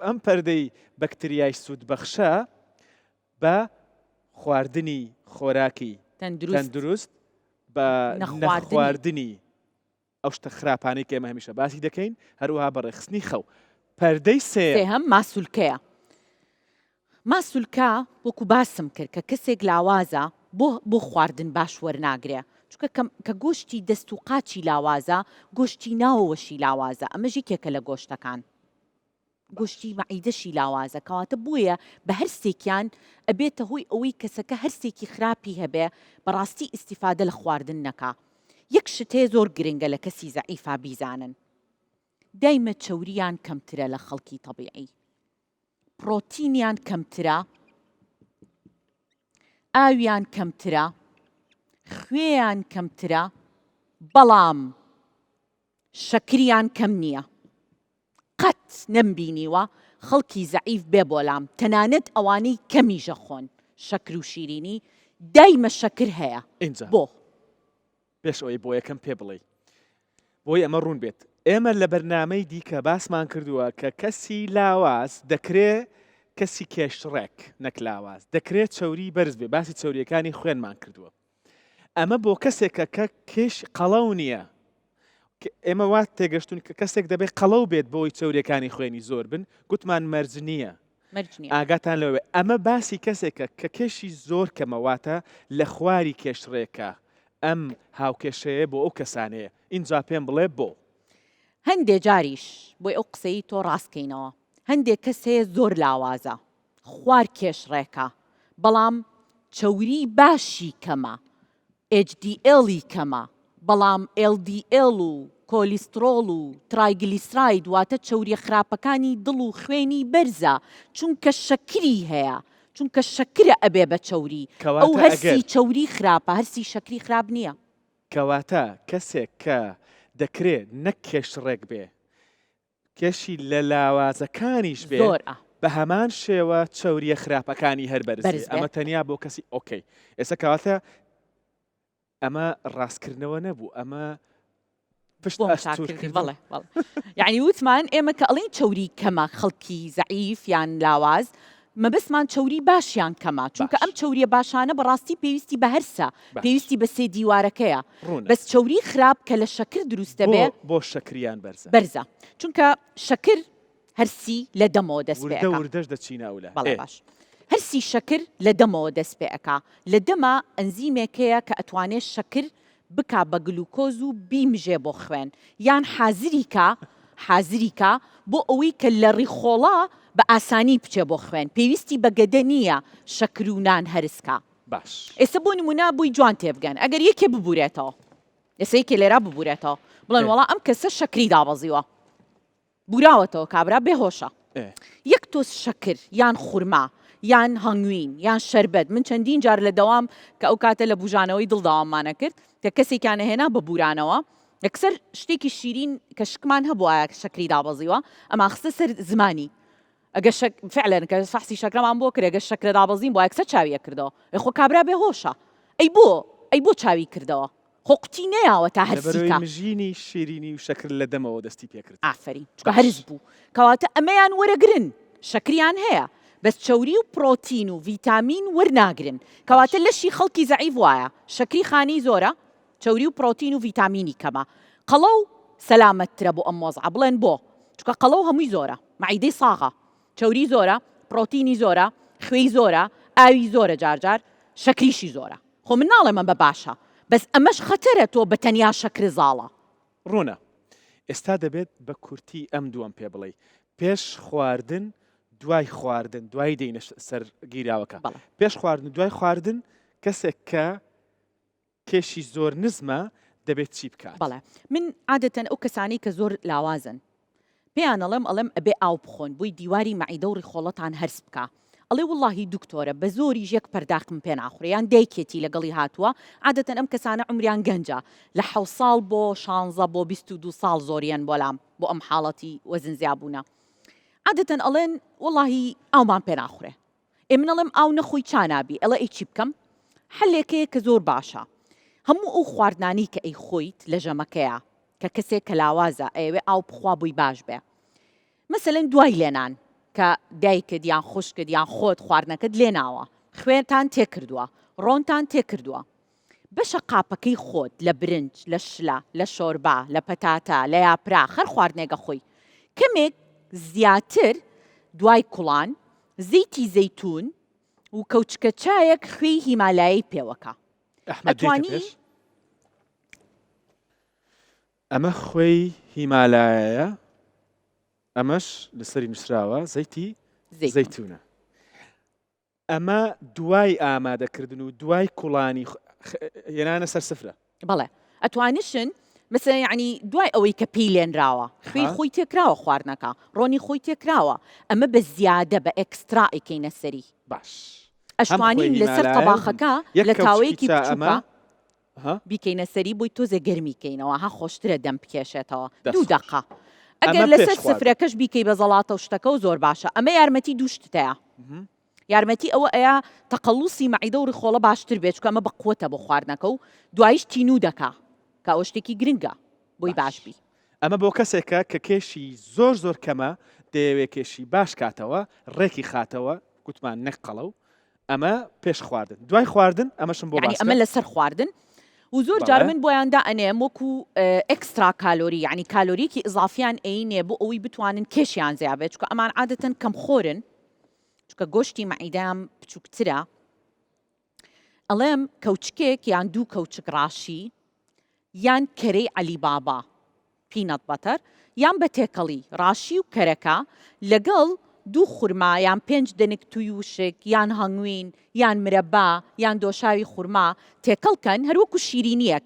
ئەم پەردەی بەکتریای سوودبەخشە بە خواردنی خۆراکی تەندروست تەندروست بە نەخواردنی. نەخواردنی ئەو شتە خراپانەی کە ئێمە هەمیشە باسی دەکەین، هەروەها بە ڕێکخستنی خەو. پەردەی سێیەم. سێهەم ماسولکەیە. ماسولکە وەکو باسم کرد کە کەسێک لاوازە بۆ بۆ خواردن باش وەرناگرێ چونکە کە کە گۆشتی دەست و قاچی لاوازە گۆشتی ناوەوەشی لاوازە ئەمەش یەکێکە لە گۆشتەکان. گۆشتی مەعیدەشی لاوازە کەواتە بۆیە بە هەرسێکیان ئەبێتە هۆی ئەوەی کەسەکە هەرسێکی خراپی هەبێ بەڕاستی ئیستیفادە لە خواردن نەکا یەک شت هەیە زۆر گرنگە لە کەسی زەعیفا بیزانن دایمە چەوریان کەمترە لە خەڵکی تەبیعی پڕۆتینیان کەمترە ئاویان کەمترە خوێیان کەمترە بەڵام شەکریان کەم نییە قەت نەمبینیوە خەڵکی زەعیف بێ بۆلام تەنانەت ئەوانەی کەمیش ئەخۆن شەکر و شیرینی دایمە شەکر هەیە ئینجا بۆ؟ پێش ئەوەی بۆیەکەم پێ بڵێی بۆی ئەمە ڕوون بێت ئێمە لە بەرنامەی دیکە باسمان کردووە کە کەسی لاواز دەکرێ کەسی کێشڕێک نەک لاواز دەکرێ چەوری بەرز بێ باسی چەوریەکانی خوێنمان کردووە ئەمە بۆ کەسێکە کە کێش قەڵەو نییە. ئێمە وا تێگەشتون کە کەسێک دەبێت قەڵەو بێت بۆی چەوریەکانی خوێنی زۆر بن، گوتمان مەرج نییە. مەرج نییە. ئاگاتان لەوە بێت ئەمە باسی کەسێکە کە کێشی زۆر کەمە واتە لە خواری کێش ڕێکە ئەم هاوکێشەیە بۆ ئەو کەسانەیە ئینجا پێم بڵێ بۆ؟ هەندێ جاریش بۆی ئەو قسەی تۆ ڕاست کەینەوە هەندێ کەس هەیە زۆر لاوازە خوار کێش ڕێکە بەڵام چەوری باشی کەمە HDL ی کەمە بەڵام LDL و کۆلیسترۆڵ و ترایگلیسراید واتە چەوریە خراپەکانی دڵ و خوێنی بەرزە چونکە شەکری هەیە چونکە شەکرە ئەبێ بە چەوری ئەو کەواتە هەرسی ئەگەر. چەوری خراپە هەرسی شەکری خراپ نیە. کەواتە کەسێک کە دەکرێ نەک کێش ڕێک بێ کێشی لە لاوازەکانیش بێ زۆر ئا. بە هەمان شێوە چەوریە خراپەکانی هەر بەرز بەرز بێ بێ. ئەمە تەنیا بۆ کەسی okay ئێستا کەواتە ئەمە ڕاستکردنەوە نەبوو ئەمە پشت بۆم ئەستوور چاکردی کردن. بەڵێ بەڵێ یعنی وتمان ئێمە کە ئەڵێین چەوری کەمە خەڵکی زەعیف یان لاواز مەبەستمان چەوری باشیان کەمە چونکە باش. ئەم چەوریە باشانە بەڕاستی پێویستی بە هەرسە باش. پێویستی بە سێ دیوارەکەیە ڕوونە. بەس چەوری خراپ کە لە شەکر دروست بۆ دەبێ بۆ شەکریان بەرزە؟ بەرزە چونکە شەکر هەرسی لە دەمەوە دەست پێ وردە ئەکا. وردەش دەچینە ئەولا. بەڵێ ئێ. باش. هەرسی شەکر لە دەمەوە دەست پێ ئەکا. لە دەما ئەنزیمێک هەیە کە ئەتوانێ شەکر بکا بە گلوکۆز و بیمژێ بۆ خوێن یان حازری کا حازری کا بۆ ئەوەی کە لە ڕیخۆڵە بە ئاسانی بچێ بۆ خوێن پێویستی بە گەدە نییە شەکر و نان هەرس کا. باش. ئێستا بۆ نموونە بۆی جوان تێبگەن ئەگەر یەکێ ببورێتەوە ئێستا یەکێ لێرا ببورێتەوە بڵێن ئێ. وەڵا ئەم کەسە شەکری دابەزیوە بوراوەتەوە کابرا بێ هۆشە. یەک تۆز شەکر یان خورما یان هەنگوین یان شەربەت من چەندین جار لە دەوام کە ئەو کاتە لە بوژانەوەی دڵ داواممانە کرد کە کەسێکیان ئەهێنا بە بورانەوە یەکسەر شتێکی شیرین کە شکمان هەبوایە شەکری دابەزیوە ئەمان خستە سەر زمانی ئەگە شەک فعلا کە فەحسی شەکرەمان بۆ کرد ئەگە شەکرە دابەزین بوایە یەکسەر چاوی ئەکردەوە ئێ خۆ کابرا بێ هۆشە ئەی بۆ ئەی بۆ چاوی کردەوە خۆ قوتی نەیاوە تا لەبەرئەوەی هەرسیکا. مژینی شیرینی و شەکر لە دەمەوە دەستی پێکرد. ئافەرین چونکە باش. هەرس بوو. کەواتە ئەمەیان وەرەگرن شەکریان هەیە بەس چەوری و پڕۆتین و ڤیتامین وەرناگرن باش. کەواتە لەشی خەڵکی زەعیف وایە شەکری خانەی زۆرە چەوری و پڕۆتین و ڤیتامینی کەمە قەڵەو سەلامەتترە بۆ ئەم وەزعە بڵێن بۆ چونکە قەڵەو هەمووی زۆرە مەعیدەی ساغە چەوری زۆرە پڕۆتینی زۆرە خوێی زۆرە ئاوی زۆرە جار جار شەکریشی زۆرە. خۆ من ناڵێم ئەمە باشە بەس ئەمەش خەتەرە تۆ بە تەنیا شەکر زاڵە. ڕوونە. ئێستا دەبێت بە کورتی ئەم دووەم پێ بڵێی. پێش خواردن دوای خواردن دوایی دێینە سەر گیراوەکە. بەڵێ. پێش خواردن و دوای خواردن کەسێک کە کێشی زۆر نزمە دەبێت چی بکات؟ بەڵێ. من عادەتەن ئەو کەسانەی کە زۆر لاوازن پێیان ئەڵێم ئەڵێم ئەبێ ئاو بخۆن بۆی دیواری مەعیدە و ڕیخۆڵەتان هەرس بکا ئەڵێ وەڵاهی دکتۆرە بەزۆریش یەک پەرداخم پێ ناخورێ یان دایکێتی لەگەڵی هاتووە عادەتەن ئەم کەسانە عومریان گەنجە لە حەو ساڵ بۆ شانزە بۆ 22 ساڵ زۆریان بۆلام بۆ ئەم حاڵەتی وەزن زیابوونە عادەتەن ئەڵێن وەڵاهی ئاومان پێ ناخورێ ئێ من ئەڵێم ئاو نەخۆی چا نابی ئەڵێ ئەی چی بکەم حەلێک هەیە کە زۆر باشە هەموو ئەو خواردنانەی کە ئەیخۆیت لە ژەمەکەیا کە کەسێک کە لاوازە ئەیەوێ ئاو بخوا بۆی باش بێ مەسەلەن دوای لێنان کە دایکت یان خوشکت یان خۆت خواردنەکەت لێناوە خوێنتان تێکردووە ڕۆنتان تێکردووە بەشە قاپەکەی خۆت لە برنج، لە شلە، لە شۆربا، لە پەتاتە، لە یاپراخ، هەر خواردنێک ئەخۆی کەمێک زیاتر دوای کوڵان زەیتی زەیتوون و کەوچکە چایەک خوێی هیمالایەی پێوەکە. ئەحمەد دێتە ئەتوانی. پێش؟ ئەمە خوێی هیمالایەیە ئەمەش لەسەری نووسراوە زەیتی زەیتوون. زەیتوونە. ئەمە دوای ئامادەکردن و دوای کوڵانی هێنانە سەر سفرە. بەڵێ ئەتوانیشن مەسەلەن یەعنی دوای ئەوەی کە پێی لێنراوە خوێی خۆی تێکراوە خواردنەکە ڕۆنی خۆی تێکراوە ئەمە بە زیادە بە extra ئەیکەینە سەری. باش ئەشتوانین لەسەر تەباخەکە لە تاوەیەکی بچووکە بیکەینە سەری بۆی تۆزێ گەرمی کەینەوە ها خۆشترە دەم بکێشێتەوە دوو دەقە ئەگەر لەسەر سفرەکەش بیکەی بە زەڵاتە و شتەکە و زۆر باشە ئەمە یارمەتی دوو شتتەیە یارمەتی ئەوە ئەیا تەقەڵوسی مەعیدە و ڕیخۆڵە باشتر بێت چونکە ئەمە بە قوتە بۆ خواردنەکە و دوایش تینوو دەکا کە ئەوە شتێکی گرنگە بۆی باش بی. ئەمە بۆ کەسێکە کە کێشی زۆر زۆر کەمە دەیەوێ کێشی باش کاتەوە ڕێکی خاتەوە گوتمان نەک قەڵەو ئەمە پێش خواردن دوای خواردن ئەمەشم بۆ یعنی باس ئەمە کە. لەسەر خواردن و زۆر جار بەڵێ. من بۆیان دائەنێم وەکو extra کالۆری یعنی کالۆریەکی ئیزافیان ئەینێ بۆ ئەوەی بتوانن کێشیان زیا بێت چونکە ئەمان عادەتەن کەمخۆرن چونکە گۆشتی مەعیدەیان بچووکترە ئەڵێم کەوچکێک یان دوو کەوچک ڕاشی یان کەرەی عەلی بابا peanut butter، یان بە تێکەڵی ڕاشی و کەرەکە لەگەڵ دوو خورما یان پێنج دەنک تووی وشک یان هەنگوین یان مرەبا یان دۆشاوی خورما تێکەڵ کەن هەر وەکو شیرینیەک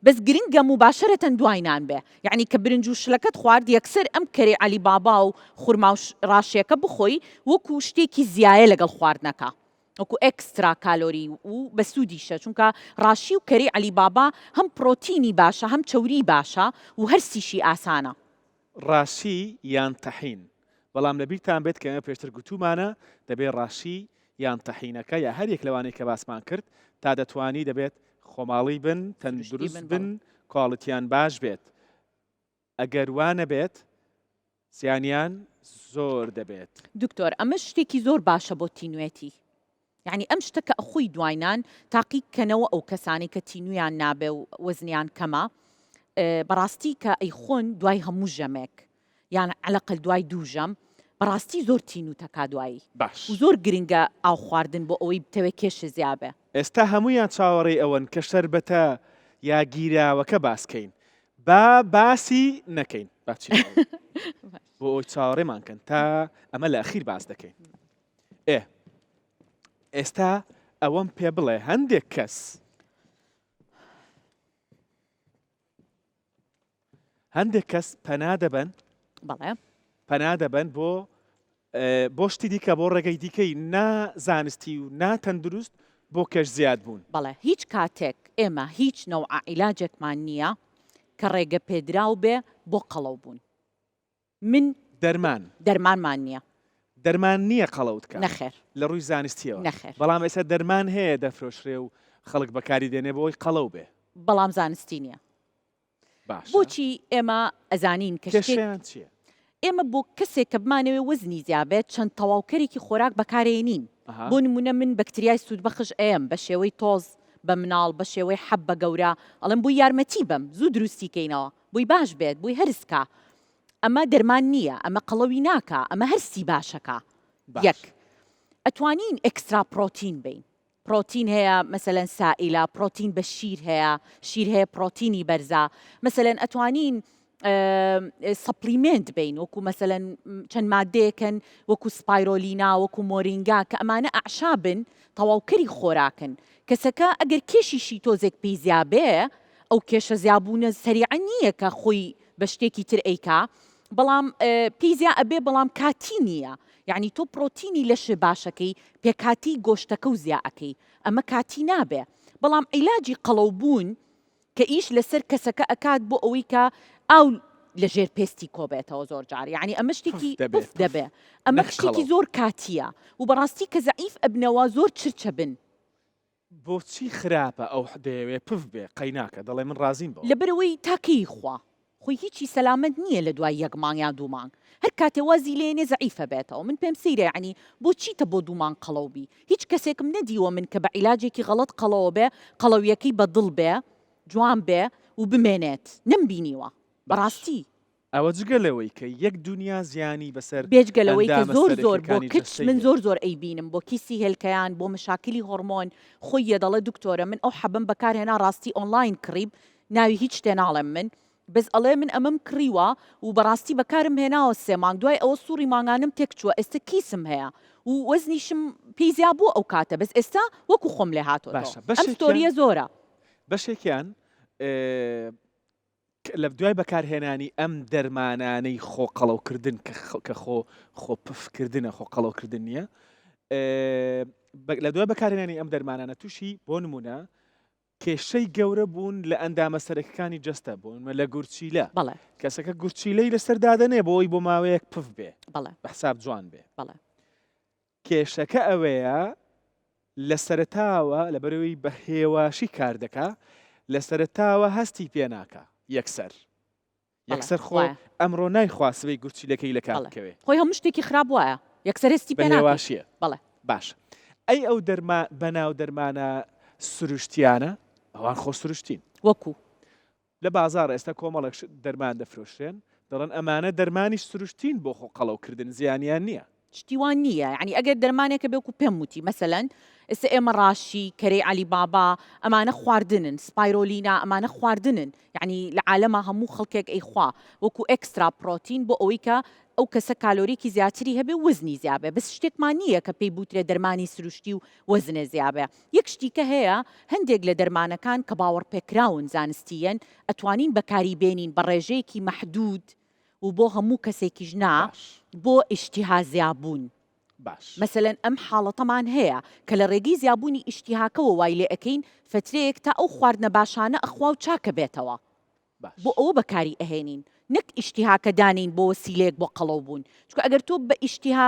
بەس گرنگە موباشەرەتەن دوای نان بێ یەعنی کە برنج و شلەکەت خوارد یەکسەر ئەم کەرەی عەلی بابا و خورما و ڕاشیەکە بخۆی وەکو شتێکی زیایە لەگەڵ خواردنەکە. وەکو extra کالۆری و بەسوودیشە چونکە ڕاشی و کەرەی عەلی بابا هەم پڕۆتینی باشە هەم چەوری باشە و هەرسیشی ئاسانە. ڕاشی یان تەحین بەڵام لەبیرتان بێت کە ئێمە پێشتر گوتوومانە دەبێ ڕاشی یان تەحینەکە یا هەر یەک لەوانەی کە باسمان کرد تا دەتوانی دەبێت خۆماڵی بن سروشتی تەندروست بن بەڵێ. بن quality یان باش بێت ئەگەر وا نەبێت زیانیان زۆر دەبێت. دکتۆر ئەمەش شتێکی زۆر باشە بۆ تینوێتی یەعنی ئەم شتە کە ئەخۆی دوای نان تاقی کەنەوە ئەو کەسانەی کە تینویان نابێ و وەزنیان کەمە بەڕاستی کە ئەیخۆن دوای هەموو ژەمێک یان عەلەقەل دوای دوو ژەم بەڕاستی زۆر تینوتەکا دوایی باش. و زۆر گرنگە ئاو خواردن بۆ ئەوەی بتەوێ کێشت زیابێ. ئێستا هەموویان چاوەڕێی ئەوەن کە شەربەتە یا گیراوەکە باس کەین با باسی نەکەین با چی بۆ ئەوی چاوەڕێمان کەن تا ئەمە لە ئەخیر باس دەکەین ئێ ئێستا ئەوەم پێ بڵێ هەندێک کەس هەندێک کەس پەنا دەبەن بەڵێ پەنا دەبەن بۆ بۆ شتی دیکە بۆ ڕێگەی دیکەی نا زانستی و نا تەندروست بۆ کێش زیاد بوون. بەڵێ هیچ کاتێک ئێمە هیچ نەوعە عیلاجێکمان نییە کە ڕێگە پێدراو بێ بۆ قەڵەو بوون من دەرمان. دەرمانمان نییە. دەرمان نییە قەڵەوت کا. نەخێر. لە ڕووی زانستییەوە. نەخێر. بەڵام ئێستا دەرمان هەیە دەفرۆشرێ و خەڵک بەکاری دێنێ بۆ ئەوەی قەڵەو بێ. بەڵام زانستی نییە. باشە. بۆچی ئێمە ئەزانین کە شتێک. کێشەیان چییە؟ ئێمە بۆ کەسێک کە بمانەوێ وەزنی زیا بێت چەند تەواوکەرێکی خۆراک بەکارێنین. ئەها. بۆ نموونە من بەکتریای سوودبەخش ئەیەم بە شێوەی تۆز بە مناڵ بە شێوەی حەب بە گەورە ئەڵێم بۆی یارمەتی بەم زوو دروستی کەینەوە بۆی باش بێت بۆی هەرس کا ئەمە دەرمان نییە ئەمە قەڵەوی ناکا ئەمە هەرسی باشەکا باش. یەک ئەتوانین extra پڕۆتین بەین پڕۆتین هەیە مەسەلەن سائیلە پڕۆتین بە شیر هەیە شیر هەیە پڕۆتینی بەرزە مەسەلەن ئەتوانین supplement بین وەکو مەسەلەن چەند مادەیەکن وەکو spirulina وەکو مۆرینگا کە ئەمانە ئەعشابن تەواوکەری خۆراکن کەسەکە ئەگەر کێشیشی تۆزێک پێی زیابێ ئەو کێشە زیابوونە سەریعە نییە کە خۆی بە شتێکی تر ئەیکا بەڵام پێی زیا ئەبێ بەڵام کاتی نییە یەعنی تۆ پڕۆتینی لەشێ باشەکەی پێکهاتەی گۆشتەکە و زیا ئەکەی ئەمە کاتی نابێ بەڵام عیلاجی قەڵەو بوون کە ئیش لەسەر کەسەکە ئەکات بۆ ئەوەی کە ئاو لە ژێر پێستی کۆبێتەوە زۆر جار یەعنی ئەمە شتێکی پف دەبێ ئەمە شتێکی زۆر کاتیە و بەڕاستی کە زەعیف ئەبنەوە زۆر چرچە بن. بۆچی خراپە ئەو دەیەوێ پف بێ قەیناکە دەڵێ من ڕازیم بەوە. لەبەرئەوەی تا کەی خوا خۆی هیچی سەلامەت نییە لە دوای یەک مانگ یان دوو مانگ هەر کاتێ وازی لێنێ زەعیفە بێتەوە من پێم سەیرە یەعنی بۆ چیتە بۆ دوو مانگ قەڵەو بی هیچ کەسێکم نەدیوە من کە بە عیلاجێکی غەڵەت قەڵەوە بێ قەڵەویەکەی بە دڵ بێ جوان بێ و بمێنێت نەمبینیوە بەڕاستی. ئەوە جگە لەوەی کە یەک دونیا زیانی بەسەر بێجگە لەوەی کە ئەندامە زۆر زۆر بۆ سەرەکیەکانی کچ جەستەی من هەیە. زۆر زۆر ئەیبینم بۆ کیسی هێلکەیان بۆ مشاکلی هۆڕمۆن خۆی یە دەڵێ دکتۆرە من ئەو حەبەم بەکار هێنا ڕاستی ئۆنڵاین کڕیم ناوی هیچ شتێ ناڵێم من بەس ئەڵێ من ئەمەم کڕیوە و بەڕاستی بەکارم هێناوە سێ مانگ دوای ئەوە سوڕی مانگانەم تێک چووە ئێستا کیسم هەیە و وەزنیشم پێی زیا بووە ئەو کاتە بەس ئێستا وەکو خۆم لێ هاتۆتەوە باشە ئەم بەشێکیان story یە زۆرە. بەشێکیان لە دوای بەکارهێنانی ئەم دەرمانانەی خۆ قەڵەوکردن کە خۆ خۆ پفکردنە خۆ قەڵەوکردن نییە لە دوای بەکارهێنانی ئەم دەرمانانە تووشی بۆ نمونە کێشەی گەورە بوون لە ئەندامە سەرەکەکانی جەستە بۆ نمونە لە گورچیلە بەڵێ کەسەکە گورچیلەی لەسەر دادەنێ بۆی بۆ ماوەیەک پف بێ بەڵێ بە حساب جوان بێ بەڵێ کێشەکە ئەوەیە لە سەرەتاوە لەبەرئەوەی بە هێواشی کار دەکا لە سەرەتاوە هەستی پێ ناکا یەکسەر یەکسەر خۆ ئەمڕۆ نایخوا سبەی گورچیلەکەی لە کار بکەوێ. خۆی هەموو شتێکی خراپ وایە یەکسەر هەستی بە پێ ناکەی. هێواشیە. بەڵێ. باشە ئەی ئەو دەرما بەناو دەرمانە سروشتیانە ئەوان خۆ سروشتین. وەکو؟ لە بازاڕ ئێستا کۆمەڵێک شت دەرمان دەفرۆشرێن دەڵێن ئەمانە دەرمانی سروشتین بۆ خۆ قەڵەو کردن زیانیان نییە. شتی وا نییە یانی ئەگەر دەرمانێکە بێ وەکو پێم وتی مەسەلەن ئێستا ئێمە ڕاشی کەرەی عەلی بابا ئەمانە خواردنن spirulina ئەمانە خواردنن یانی لە عالەما هەموو خەڵکێک ئەیخوا وەکو extra پرۆتین بۆ ئەوەی کە ئەو کەسە کالۆریکی زیاتری هەبێ و وەزنی زیابێ بەس شتێکمان نییە کە پێی بوترێ دەرمانی سروشتی و وەزنێ زیابێ یەک شتی کە هەیە هەندێک لە دەرمانەکان کە باوەڕپێکراون زانستییەن ئەتوانین بەکاری بێنین بە ڕێژەیەکی مەحدود و بۆ هەموو کەسێکیش نا باش. بۆ ئیشتیها زیابوون. باش. مەسەلەن ئەم حاڵەتەمان هەیە کە لە ڕێگەی زیابوونی ئیشتیهاکەوە وای لێ ئەکەین فەترەیەک تا ئەو خواردنە باشانە ئەخوا و چاکەبێتەوە. باش. بۆ ئەوە بەکاری ئەهێنین نەک ئیشتیهاکە دانێین بۆ وەسیلەیەک بۆ قەڵەو بوون چونکە ئەگەر تۆ بە ئیشتیها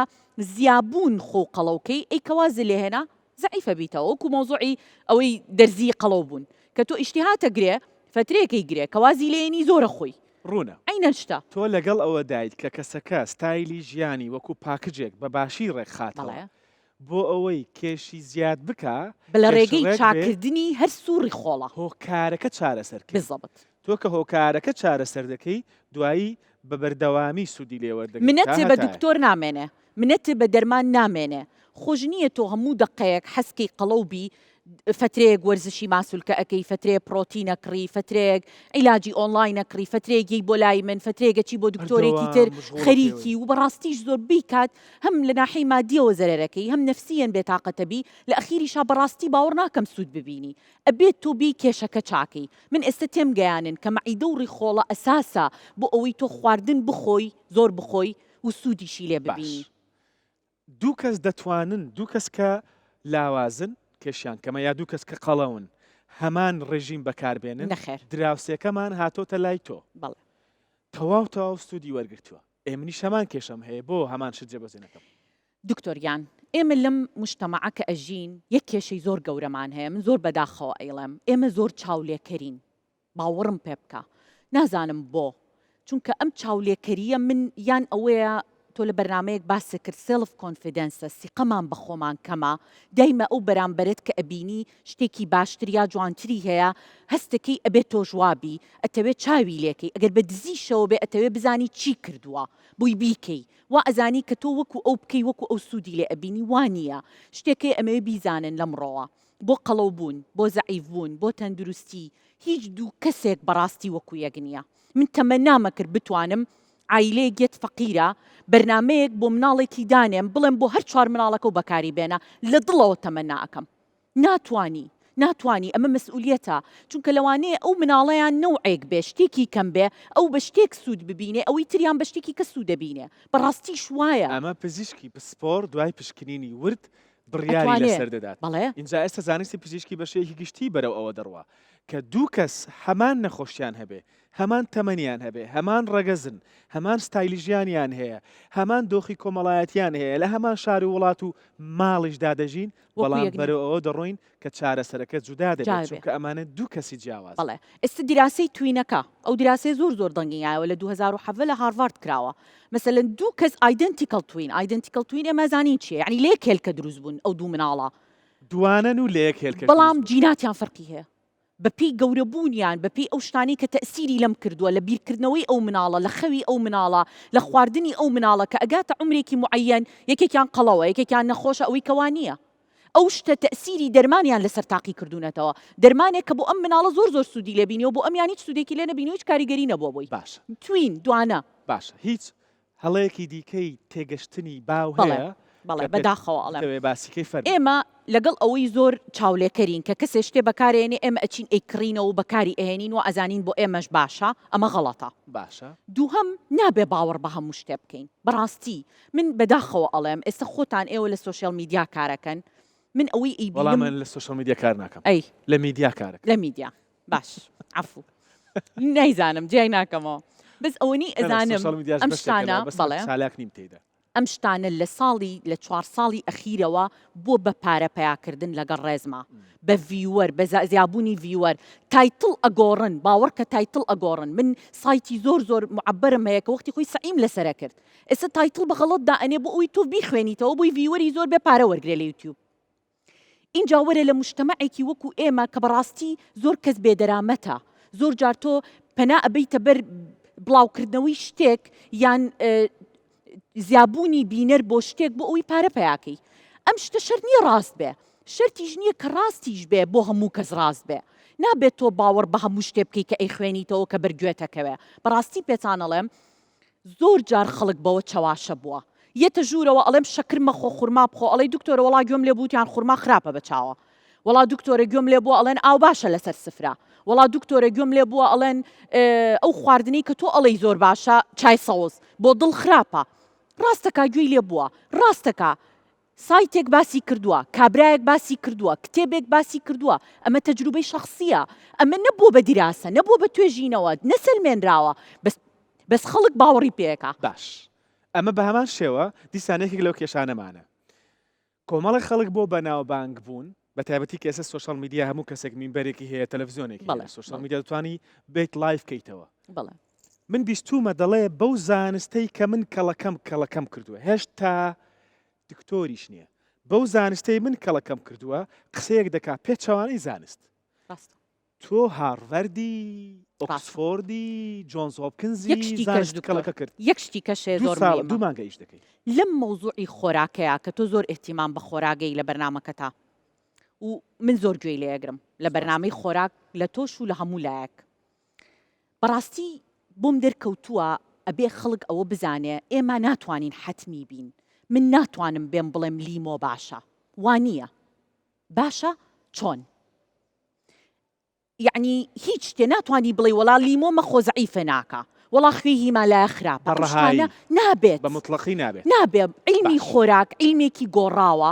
زیابوون خۆو قەڵەو کەی ئەی کە وازت لێ هێنا زەعیف ئەبیتەوە وەکو مەوزوعی ئەوەی دەرزی قەڵەو بوون کە تۆ ئیشتیهات ئەگرێ فەترەیەک ئەیگرێ کە وازی لێ یەنی زۆر ئەخۆی ڕوونە. عەینەن شتە. تۆ لەگەڵ ئەوەدایت کە کەسەکە ستایلی ژیانی وەکو package ێک بە باشی ڕێکخاتەوە بەڵێ. بۆ ئەوەی کێشی زیاد بکا، لە کێش ڕێگەی ڕێک بێ، چاککردنی هەرس و ڕیخۆڵە. هۆکارەکە چارەسەر کەی. بالضبط. تۆ کە هۆکارەکە چارەسەر دەکەی دوایی بە بەردەوامی سوودی لێ وەردەگری تا منەت بە هەتایە. دکتۆر نامێنێ منەت بە دەرمان نامێنێ خۆش نییە تۆ هەموو دەقەیەک حەزکەی قەڵەو بی فەترەیەک وەرزشی ماسولکە ئەکەی فەترەیە پڕۆتین ئەکڕی فەترەیەک عیلاجی ئۆنڵاین ئەکڕی فەترەیەک یەی بۆ لای من فەترەیەک ئەچی بۆ دکتۆرێکی تر بەردەوام مشغوڵە خەریکی پێوەی. و بەڕاستیش زۆر بیکات هەم لە ناحیەی مادیەوە زەرەرەکەی هەم نەفسیەن بێتاقەتەبی لە ئەخیریشا بەڕاستی باوەڕ ناکەم سوود ببینی ئەبێت تۆ بێی کێشەکە چاکەی من ئێستە تێم گەیانن کە مەعیدە و ڕیخۆڵە ئەساسە بۆ ئەوەی تۆ خواردن بخۆی زۆر بخۆی و سوودیشی لێ باش ببینی. دوو کەس دەتوانن دوو کەس کە لاوازن کێشیان کەمە یا دوو کەس کە قەڵەون هەمان ڕێژیم بەکاربێنن؟ نەخێر. دراوسێکەمان هاتۆتە لای تۆ بەڵێ. تەواو تەواو سوودی وەرگرتووە ئێ منیش هەمان کێشەم هەیە بۆ هەمان شت جێبەجێ نەکەم؟ دکتۆر گیان ئێمە لەم موجتەمەعە کە ئەژین یەک کێشەی زۆر گەورەمان هەیە من زۆر بەداخەوە ئەیڵێم ئێمە زۆر چاولێکەرین باوەڕم پێ بکە نازانم بۆ چونکە ئەم چاولێکەرییە من یان ئەوەیە تۆ لە بەرنامەیەک باست کرد self confidence ە سیقەمان بە خۆمان کەمە دایمە ئەو بەرامبەرت کە ئەبینی شتێکی باشتر یا جوانتری هەیە هەستەکەی ئەبێ تۆش وابی ئەتەوێ چاوی لێکەی ئەگەر بە دزیشەوە بێ ئەتەوێ بزانی چی کردووە بۆی بیکەی وا ئەزانی کە تۆ وەکو ئەو بکەی وەکو ئەو سوودی لێ ئەبینی وا نییە شتێک هەیە ئەمەوێ بیزانن لەمڕۆوە بۆ قەڵەو بوون، بۆ زەعیف بوون، بۆ تەندروستی، هیچ دوو کەسێک بەڕاستی وەکو یەک نییە. من تەمەنام ئەکرد بتوانم عایلەیەک یەت فەقیرە، بەرنامەیەک بۆ مناڵێکی دانێم، بڵێم بۆ هەر چوار مناڵەکەو بەکاری بێنە، لە دڵەوە تەمەنا ئەکەم. ناتوانی، ناتوانی، ئەمە مەسئولیەتە، چونکە لەوانەیە ئەو مناڵەیان نەوعێک بێ، شتێکی کەم بێ، ئەو بە شتێک سوود ببینێ، ئەوەی تریان بە شتێکی کە سوود ئەبینێ. بەڕاستیش وایە. ئەمە پزیشکی پسپۆڕ دوای پشکنینی ورد بڕیاری ئەتوانێ لەسەر دەدات. بەڵێ. ئینجا ئێستا زانستی پزیشکی بە شێوەیەکی گشتی بەرەو ئەوە دەڕوا کە دوو کەس هەمان نەخۆشیان هەبێ، هەمان تەمەنیان هەبێ، هەمان ڕەگەزن، هەمان ستایلی ژیانیان هەیە، هەمان دۆخی کۆمەڵایەتیان هەیە، لە هەمان شار و وڵات و ماڵیشدا دەژین، وەکو بەڵام یەک نین. بەرەو ئەوە دەڕۆین کە چارەسەرەکە جودا دەبێت، جا بێ. چونکە ئەمانە دوو کەسی جیاوازن. بەڵێ. ئێستا دیراسەی twin ەکە، ئەو دیراسەیە زۆر زۆر دەنگی یایەوە لە 2017 لە هارڤارد کراوە. مەسەلەن دوو کەس identical twin، identical twin ئێمە ئەزانین چییە، یەعنی لە یەک هێلکە دروست بوون ئەو دوو مناڵە. دوانەن و لە یەک هێلکەش بەڵام دروست بوون. جیناتیان فەرقی هەیە. بە پێی گەورە بوونیان، بە پێی ئەو شتانەی کە تەئسیری لەم کردووە، لە بیرکردنەوەی ئەو مناڵە، لە خەوی ئەو مناڵە، لە خواردنی ئەو مناڵە کە ئەگاتە عومرێکی موعەیەن یەکێکیان قەڵەوە، یەکێکیان نەخۆشە، ئەوەی کە وا نییە. ئەو شتە تەئسیری دەرمانیان لەسەر تاقی کردوونەتەوە. دەرمانێک کە بۆ ئەم مناڵە زۆر زۆر سوودی لێ بینیوە، بۆ ئەمیان هیچ سوودێکی لێ نەبینیوە، هیچ کاریگەری نەبووە بۆی. باشە. twin، دوانە. باشە هیچ هەڵەیەکی دیکەی تێگەشتنی باو بەڵێ، هەیە بەڵێ، کە پێت بەداخەوە ئەڵێم. بتەوێ باسی کەی فەرموو. ئێمە لەگەڵ ئەوەی زۆر چاولێکەرین کە کەسێ شتێ بەکارئێنێ ئێمە ئەچین ئەیکڕینەوە و بەکاری ئەهێنین وا ئەزانین بۆ ئێمەش باشە، ئەمە غەڵەتە. باشە. دووهەم، نابێ باوەڕ بە هەموو شتێ بکەین. بەڕاستی من بەداخەوە ئەڵێم ئێستا خۆتان ئێوە لە social media کارەکەن من ئەوەی وەڵا ئەیبینم من لە social media کار ناکەم ئەی لە میدیا کارەکەم. لە میدیا باش عەفو نایزانم جیای ناکەمەوە بەس ئەوەنەی نا نا ئەزانم social media ش ئەم بەشێکە شتانە لەوە بەس من بەڵێ. چالاک نیم تێیدا. ئەم شتانە لە ساڵی لە چوار ساڵی ئەخیرەوە بۆ بە پارە پەیاکردن لەگەڵ ڕێزما بە viewer بە زیابوونی viewer title ئەگۆڕن باوەڕکە title ئەگۆڕن من سایتی زۆر زۆر معبرم هەیە کە وەختی خۆی سەعیم لەسەرە کرد ئێستا title بە غەڵەت دائەنێ بۆ ئەوەی تۆ بیخوێنیتەوە بۆی viewer ی زۆر بێ پارە وەرگرێ لە یوتیوب ئینجا وەرە لە موجتەمەعێکی وەکو ئێمە کە بەڕاستی زۆر کەس بێدەرامەتە زۆر جار تۆ پەنا ئەبەیتە بەر بڵاوکردنەوەی شتێک یان زیابوونی بینەر بۆ شتێک بۆ ئەوەی پارە پیاکەی ئەم شتە شەرت نییە ڕاست بێ شەرتیش نییە کە ڕاستیش بێ بۆ هەموو کەس ڕاست بێ نابێت تۆ باوەڕ بە هەموو شتێ بکەی کە ئەیخوێنیتەوە کە بەر گوێتەکەوێ بەڕاستی پێتان ئەڵێم زۆر جار خەڵک بەوە چەواشە بووە یەتە ژوورەوە ئەڵێم شەکر مەخۆ خورما بخۆ ئەڵێی دکتۆرە وەڵا گوێم لێ بوو وتیان خورما خراپە بە چاوە وەڵا دکتۆرە گوێم لێ بووە ئەڵێن ئاو باشە لەسەر سفرە وەڵا دکتۆرە گوێم لێ بووە ئەڵێن ئەو خواردنەی کە تۆ ئەڵێی زۆر باشە چای سەوز بۆ دڵ خراپە ڕاستەکا گوێی لێ بووە ڕاستەکا. سایتێک باسی کردووە، کابرایەک باسی کردووە، کتێبێک باسی کردووە، ئەمە تەجروبەی شەخسییە، ئەمە نەبووە بە دیراسە، نەبووە بە توێژینەوە، نەسەلمێنراوە، بەس بەس خەڵک باوەڕی پێ ئەکا. باش ئەمە بە هەمان شێوە دیسان یەکێک لەو کێشانەمانە. کۆمەڵێک خەڵک بۆ بەناوبانگ بوون، بە تایبەتی کە ئێستا social media هەموو کەسێک مینبەرێکی هەیە، تەلەفزیۆنێکی هەیە، social media دەتوانی بێیت live کەیتەوە. من بیستوومە دەڵێ بەو زانستەی کە من کەڵەکەم کەڵەکەم کردووە، هێشتا دکتۆریش نییە، بەو زانستەی من کەڵەکەم کردووە قسەیەک دەکا پێچەوانەی زانست. تۆ هارڤەردی، ئۆکسفۆردی، جۆنز هۆپکنزی یەک شتی کەش زانست دکتۆر کەڵەکە کرد. یەک شتی کەش هەیە دوو زۆر ساڵە مهمە. دوو مانگە ئیش دەکەی. لەم مەوزوعی خۆراکەیا کە تۆ زۆر ئیهتیمام بە خۆراگەی لە بەرنامەکەتا و من زۆر گوێی لێ ئەگرم لە بەرنامەی خۆراک لە تۆش و لە هەموو لایەک بەڕاستی بۆم دەرکەوتووە ئەبێ خەڵک ئەوە بزانێ ئێمە ناتوانین حەتمی بین من ناتوانم بێم بڵێم لیمۆ باشە وا نییە باشە چۆن؟ یەعنی هیچ شتێ ناتوانی بڵێی وەڵا لیمۆ مەخۆ زەعیفە ناکا وەڵا خوێی هیمالایە خراپە بە ئەم شتانە ڕەهایی نابێت بە موتڵەقی نابێت. نابێ عیلمی باش. خۆراک عیلمێکی گۆڕاوە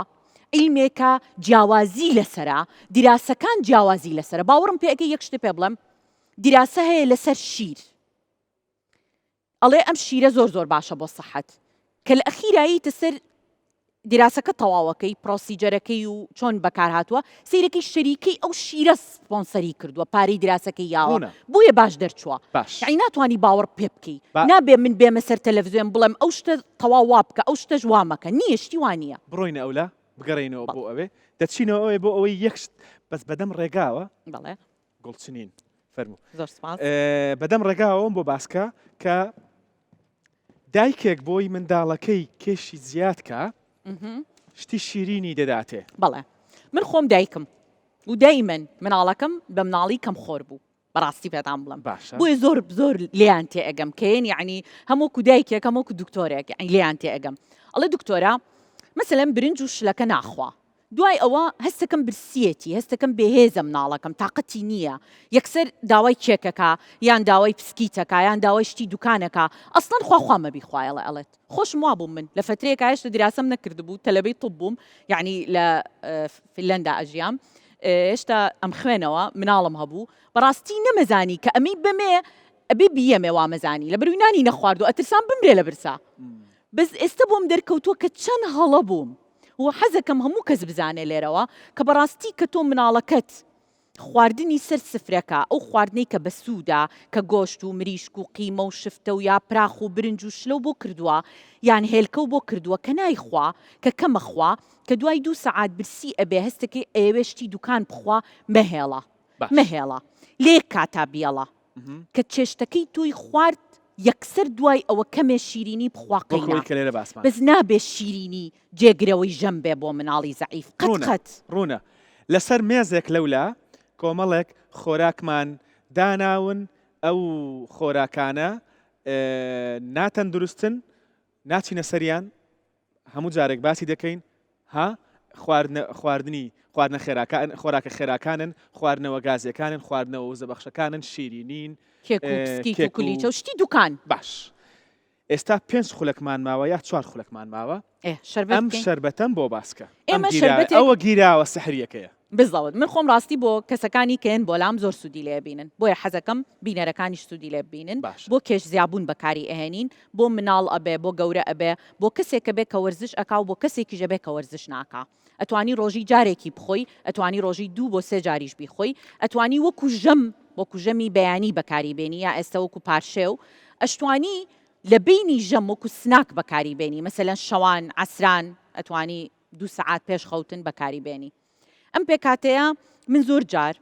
عیلمێکە جیاوازی لەسەرە دیراسەکان جیاوازی لەسەرە باوەڕم پێ ئەکەی یەک شتت پێ بڵێم دیراسە هەیە لەسەر شیر ئەڵێ ئەم شیرە زۆر زۆر باشە بۆ سەحەت کە لە ئەخیرا یەیتە سەر دیراسەکە تەواوەکەی procedure ەکەی و چۆن بەکار هاتووە سەیرەکەی شەریکەی ئەو شیرە سپۆنسەری کردووە پارەی دیراسەکەی یاوە ڕوونە. بۆیە باش دەرچووە باش. یەعنی ناتوانی باوەڕ پێ بکەی با. نابێ من بێمە سەر تەلەفزیۆن بڵێم ئەو شتە تەواو وا بکە ئەو شتەش وا مەکە نییە شتی وا نییە. بڕۆینە ئەولا بگەڕێینەوە بەڵێ. بۆ ئەوێ دەچینەوە ئەوێ بۆ ئەوەی یەک شت بەس بەدەم ڕێگاوە. بەڵێ. گوڵچنین فەرموو. زۆر سپاس. بەدەم ڕێگاوەم بۆ باسکە کە دایکێک بۆی منداڵەکەی کێشی زیاد کا شتی شیرینی دەداتێ. بەڵێ من خۆم دایکم و دایمەن مناڵەکەم بە مناڵی کەم خۆر بوو بەڕاستی پێتان بڵم باشە بۆیە زۆر زۆر لێیان تێ ئەگەم کەێن یعنی هەموو دایکێک هەموو دکتۆرێک یعنی لێیان تێ ئەگەم ئەڵێ دکتۆرە مەسەلەن برنج و شلەکە ناخوا دوای ئەوە هەستەکەم برسیەتی، هەستەکەم بێهێزە مناڵەکەم تاقەتی نییە، یەکسەر داوای کێکەکا یان داوای پسکیتەکا یان داوای شتی دوکانەکا، ئەسڵەن خوا خوا مەبی خوایەڵێ ئەڵێت خۆشم وابووم من لە فەترەیەکا هێشتا دیراسەم نەکردبوو تەلەبەی طب بووم یەعنی لە فنلەندا ئەژیام هێشتا ئەمخوێنەوە مناڵم هەبوو بەڕاستی نەمەزانی کە ئەمەی بەمێ ئەبێ بیەمێ وامەزانی لەبەروی نانی نەخواردوو ئەترسام بمرێ لە برسا بەس ئێستە بۆم دەرکەوتووە کە چەند هەڵە بووم و حەزەکەم هەموو کەس بزانێ لێرەوە کە بەڕاستی کە تۆ مناڵەکەت خواردنی سەر سفرەکە ئەو خواردنەی کە بەسوودە کە گۆشت و مریشک و قیمە و شفتە و یاپراخ و برنج و شلەو بۆ کردووە یان هێلکەو بۆ کردووە کە نایخوا کە کەمە خوا کە دوای دوو سەعات برسی ئەبێ هەستەکەی ئەیەوێ شتی دوکان بخوا مەهێڵە باش. مەهێڵە لەیەک کاتا بیەڵە کە چێشتەکەی تۆی خوارد یەکسەر دوای ئەوە کەمێ شیرینی بخوا وەک ئەوەی قەینا کە لێرە باسمان بەس کرد. نابێ شیرینی جێگرەوەی ژەم بێ بۆ مناڵی زەعیف قەت ڕوونە قەت. ڕوونە. لەسەر مێزێک لەولا کۆمەڵێک خۆراکمان داناون ئەو خۆراکانە ناتەندروستن ناچینە سەریان هەموو جارێک باسی دەکەین ها خواردنە خواردنی خواردنە خێراکان خۆراکە خێراکانن خواردنەوە گازیەکانن خواردنەوە وزەبەخشەکانن شیرینین کێک و پسکیت و کێک و کولیچە و شتی دوکان. باش ئێستا پێنج خولەکمان ماوە یا چوار خولەکمان ماوە ئێ شەربەت ئەم بکەین. شەربەتەم بۆ باسکە ئەم ئێمە گیرا شەربەتێک ئەوە گیراوە سحریەکەیە. بزەوت من خۆم ڕاستی بۆ کەسەکانی کە یەن بۆلام زۆر سوودی لێ ئەبینن بۆیە حەزەکەم بینەرەکانیش سوودی لێ ببینن باشە. بۆ کێش زیابوون بەکاری ئەهێنین بۆ مناڵ ئەبێ بۆ گەورە ئەبێ بۆ کەسێک ئەبێ کە وەرزش ئەکا و بۆ کەسێکیش ئەبێ کە وەرزش ناکا ئەتوانی ڕۆژی جارێکی بخۆی ئەتوانی ڕۆژی دوو بۆ سێ جاریش بیخۆی ئەتوانی وەکو ژەم وەکو ژەمی بەیانی بەکاری بێنی یا ئێستا وەکو پارشێو ئەشتوانی لە بەینی ژەم وەکو snack بەکاری بێنی مەسەلەن شەوان عەسران ئەتوانی دوو سەعات پێش خەوتن بەکاری بێنی. ئەم پێکهاتەیە من زۆر جار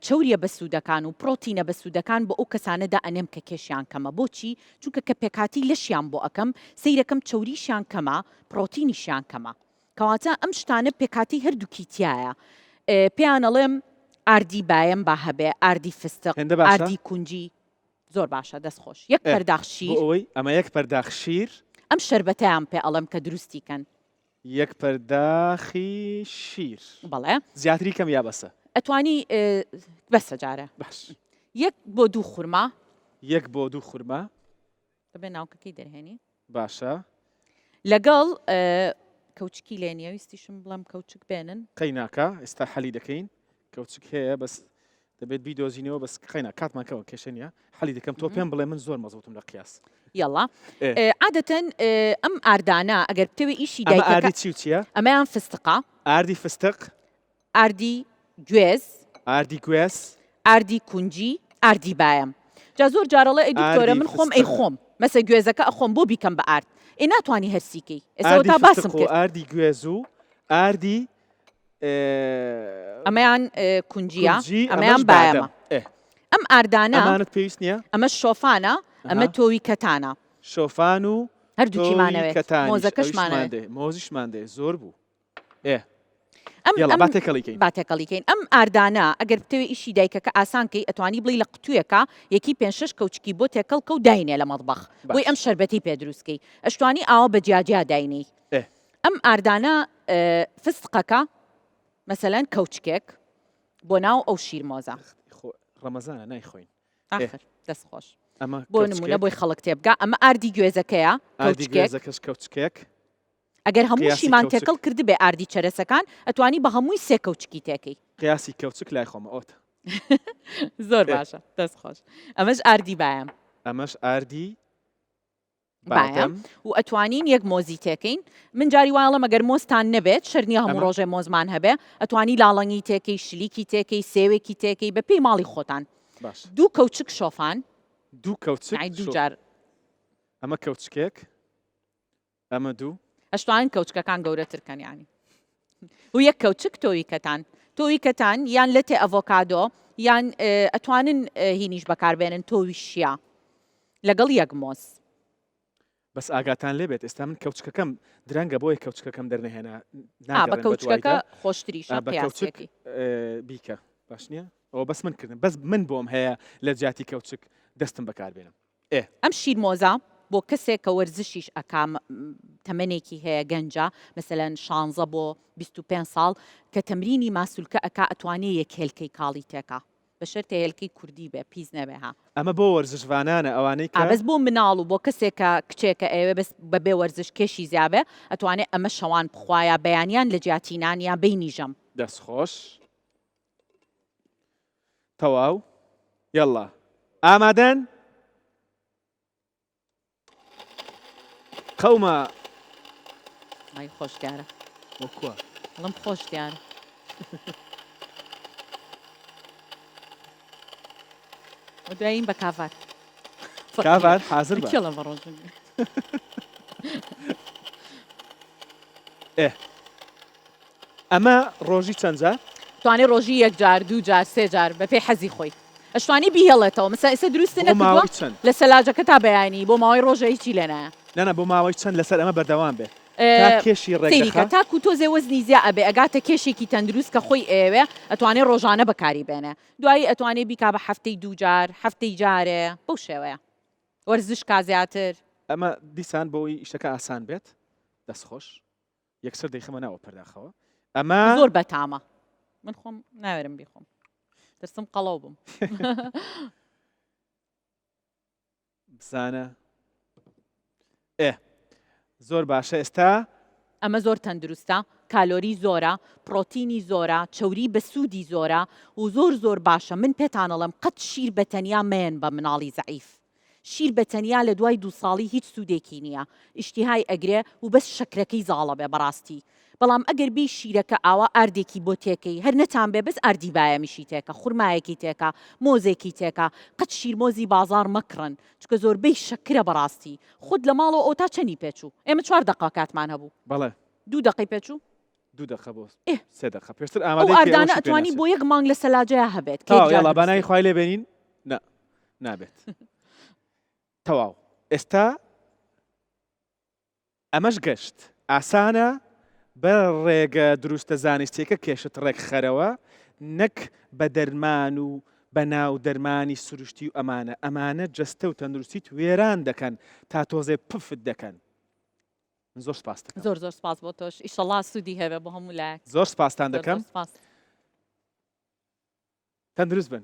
چەوریە بەسوودەکان و پرۆتینە بەسوودەکان بۆ ئەو کەسانە دائەنێم کە کێشیان کەمە بۆچی؟ چونکە کە پێکهاتی لەشیان بۆ ئەکەم سەیرەکەم چەوریشیان کەمە پرۆتینیشیان کەمە کەواتە ئەم شتانە پێکهاتەی هەردووکی تیایە پێیان ئەڵێم ئاردی بایەم با هەبێ ئاردی فستق هێندە باشە؟ ئاردی کونجی زۆر باشە دەست خۆش یەک پەرداخ بۆ شیر ئەوەی ئەمە یەک پەرداخ شیر ئەم شەربەتەیان پێ ئەڵێم کە دروستی کەن. یەک پەرداخی شیر. بەڵێ. زیاتری کەم یا بەسە؟ ئەتوانی بەسە جارێ. باش. یەک بۆ دوو خورما. یەک بۆ دوو خورما. دەبێ ناوکەکەی دەرهێنی. باشە. لەگەڵ. کەوچکی لێ نییە ویستیشم بڵێم کەوچک بێنن. قەیناکە ئێستا حەلی دەکەین کەوچک هەیە بەس دەبێت بیدۆزینەوە بەس قەینا کاتمان کەوە کێشە نییە حەلی دەکەم تۆ پێم بڵێ من زۆر مەزبوتم لە قیاس. یەڵا عادەتەن ئەم ئاردانە ئەگەر بتەوێ ئیشی ئەمە دایکەکە ئاردی چی و چییە؟ ئەمەیان فستقە. ئاردی فستق. ئاردی گوێز. ئاردی گوێز. ئاردی کونجی، ئاردی بایەم. جا زۆر جار ئەڵێ ئەی دکتۆرە ئاردی من خۆم فستق. ئەیخۆم مەسە گوێزەکە ئەخۆم بۆ بیکەم بە ئارد؟ ئێ ناتوانی هەرسی کەی. ئێستا ئاردی وەتا باسم فستق و کرد. ئاردی گوێز و ئاردی ئەمەیان کونجیە کونجی ئەمەیان ئەمەش بایەمە. بادەم. ئێ. ئەم ئاردانە. ئەمانەت پێویست نییە؟ ئەمەش شۆفانە، ئەمە ئەها. تۆوی کەتانە. شۆفان و هەردووکیمان تۆوی ئەوێت. کەتانیش مۆزەکەشمان ئەویشمان ئەوێت. دێ. مۆزیشمان دێ. زۆر بوو. ئێ. ئەم یەڵا ئەم با تێکەڵی کەین. با تێکەڵی کەین. ئەم ئاردانە ئەگەر بتەوێ ئیشی دایکەکە ئاسان کەی ئەتوانی بڵێی لە قوتویەکا یەکی پێنج شەش کەوچکی بۆ تێکەڵ کە و داینێ لە مەتبەخ بۆی باش. ئەم شەربەتەی پێ دروست کەی. ئەشتوانی ئاوا بە جیا جیا داینێی. ئێ. ئەم ئاردانە فستقەکە مەسەلەن کەوچکێک بۆ ناو ئەو شیرمۆزە. خۆ ڕەمەزانە نایخۆین. ئاخر دەست خۆش. ئەمە بۆ نمونە بۆی خەڵک تێبگا ئەمە ئاردی گوێزەکەیە ئاردی گوێزەکەش کەوچکێک. ئەگەر هەمووشیمان تێکەڵ کردبێ ئاردی چەرەسەکان ئەتوانی بە هەمووی سێ کەوچکی تێکەی. قیاسی کەوچک لای خۆمە ئۆت. زۆر باشە دەست خۆش. ئەمەش ئاردی بایەم. ئەمەش ئاردی بایەم و ئەتوانین یەک مۆزی تێکەین من جاری وایڵم ئەگەر مۆزتان نەبێت شەر نییە هەموو ڕۆژێ مۆزمان هەبێ ئەتوانی لاڵەنگی تێکەی شلیکی تێکەی سێوێکی تێکەی بە پێی ماڵی خۆتان دوو کەوچک شۆفان دوو کەوچک دوو جار ئەمە کەوچکێک ئەمە دوو. ئەشتوانن کەوچکەکان گەورەتر کەن یانی و یەک کەوچک تۆوی کەتان تۆوی کەتان یان لەتێ ئەڤۆکادۆ یان ئەتوانن هینیش بەکاربێنن تۆوی شیا لەگەڵ یەک مۆز. بەس ئاگاتان لێ بێت ئێستا من کەوچکەکەم درەنگە بۆیە کەوچکەکەم دەرنەهێنا ئا بە ناگەڕێم بە کەوچکەکە دوایدا خۆشتریشە ئا بە کەوچک قیاسیەکەی. بیکە باش نییە ئەوە بەس من کردم بەس من بۆم هەیە لە جیاتی کەوچک دەستم بەکاربێنم. ئێ. ئەم شیرمۆزە بۆ کەسێک کە وەرزشیش ئەکا تەمەنێکی هەیە گەنجە مەسەلەن شانزە بۆ 25 ساڵ کە تەمرینی ماسولکە ئەکا ئەتوانێ یەک هێلکەی کاڵی تێکا بە شەرتێ هێلکەی کوردی بێ پیس نەبێ ها. ئەمە بۆ وەرزشڤانانە ئەوانەی ئا کە. بەس بۆ مناڵ و بۆ کەسێک کە کچێکە ئەیەوێ بەس بەبێ وەرزش کێشی زیابێ ئەتوانێ ئەمە شەوان بخوا یا بەیانیان لە جیاتی نان یا بەینی ژەم. دەست خۆش. تەواو یەڵا ئامادەن قەومە ئای خۆش دیارە وەکووە بەڵم خۆش دیارە و دوایین بە کاڤار کاڤار حازر بە کێڵە بە ڕۆژ ئێ ئەمە ڕۆژی چەند جار؟ توانی ڕۆژی یەک جار دوو جار سێ جار بەپێی حەزی خۆی ئەشتوانی بیهێڵێتەوە مەسەن ئێستا دروستی بۆ نەکردوە ماوەی چەند؟ لە سەلاجەکە تا بەیانی بۆ ماوەی ڕۆژە هیچی لێ نایە. نا نا بۆ ماوەی چەند لەسەر ئەمە بەردەوام بێ تا کێشی ڕێک سەیری کە دەخا؟ تاکو تۆزێ وەزنی زیا ئەبێ ئەگاتە کێشێکی تەندروست کە خۆی ئەیەوێ ئەتوانێ ڕۆژانە بەکاری بێنێ دوایی ئەتوانێ بیکا بە هەفتەی دوو جار هەفتەی جارێ بەو شێوەیە وەرزش کا زیاتر. ئەمە دیسان بۆی ئیشەکە ئاسان بێت دەست خۆش. یەکسەر دەیخەمە ناوە پەرداخەوە ئەمە زۆر بەتامە من خۆم ناوێرم بیخۆم ترسم قەڵەو بم بزانە ئێ زۆر باشە ئێستا ئەمە زۆر تەندروستە کالۆری زۆرە پرۆتینی زۆرە چەوری بە سوودی زۆرە و زۆر زۆر باشە من پێتانەڵم قەت شیر بە تەنیا مەیەن بە مناڵی زەعیف شیر بە تەنیا لە دوای دوو ساڵی هیچ سوودێکی نییە ئیشتیهای ئەگرێ و بەس شەکرەکەی زاڵە بێ بەڕاستی بەڵام ئەگەر بێی شیرەکە ئاوا ئاردێکی بۆ تێکەی هەر نەتان بێ بەس ئاردی بایەمیشی تێکە خورمایەکی تێکە مۆزێکی تێکە قەت شیرمۆزی بازاڕ مەکڕن چونکە زۆربەی شەکرە بەڕاستی خۆت لە ماڵەوە ئەوتا چەنی پێچوو ئێمە چوار دەقە کاتمان هەبوو بەڵێ. دوو دەقەی پێچوو دوو دەقە بۆ ئێ. سێ دەقە پێشتر ئەو ئامادەی کەی ئاردانە ئەوەشی پێ ئەتوانی ناچێت. بۆ یەک مانگ لە سەلاجەیا هەبێت کە یەک تەواو جار یاڵا با دروستی ناوی خوای لێ بێنین نا نابێت تەواو ئێستا ئەمەش گەشت ئاسانە بە ڕێگە دروستە زانستیەکە کێشت ڕێک خەرەوە نەک بە دەرمان و بە ناو دەرمانی سروشتی و ئەمانە ئەمانە جەستە و تەندروستیت وێران دەکەن تا تۆزێ پفت دەکەن من زۆر سپاست دەکەم. زۆر زۆر سپاس بۆ تۆش ئیشەڵا سوودی هەبێ بۆ هەموو لایەک. زۆر سپاستان زۆر دەکەم. زۆر سپاس. تەندروست بن.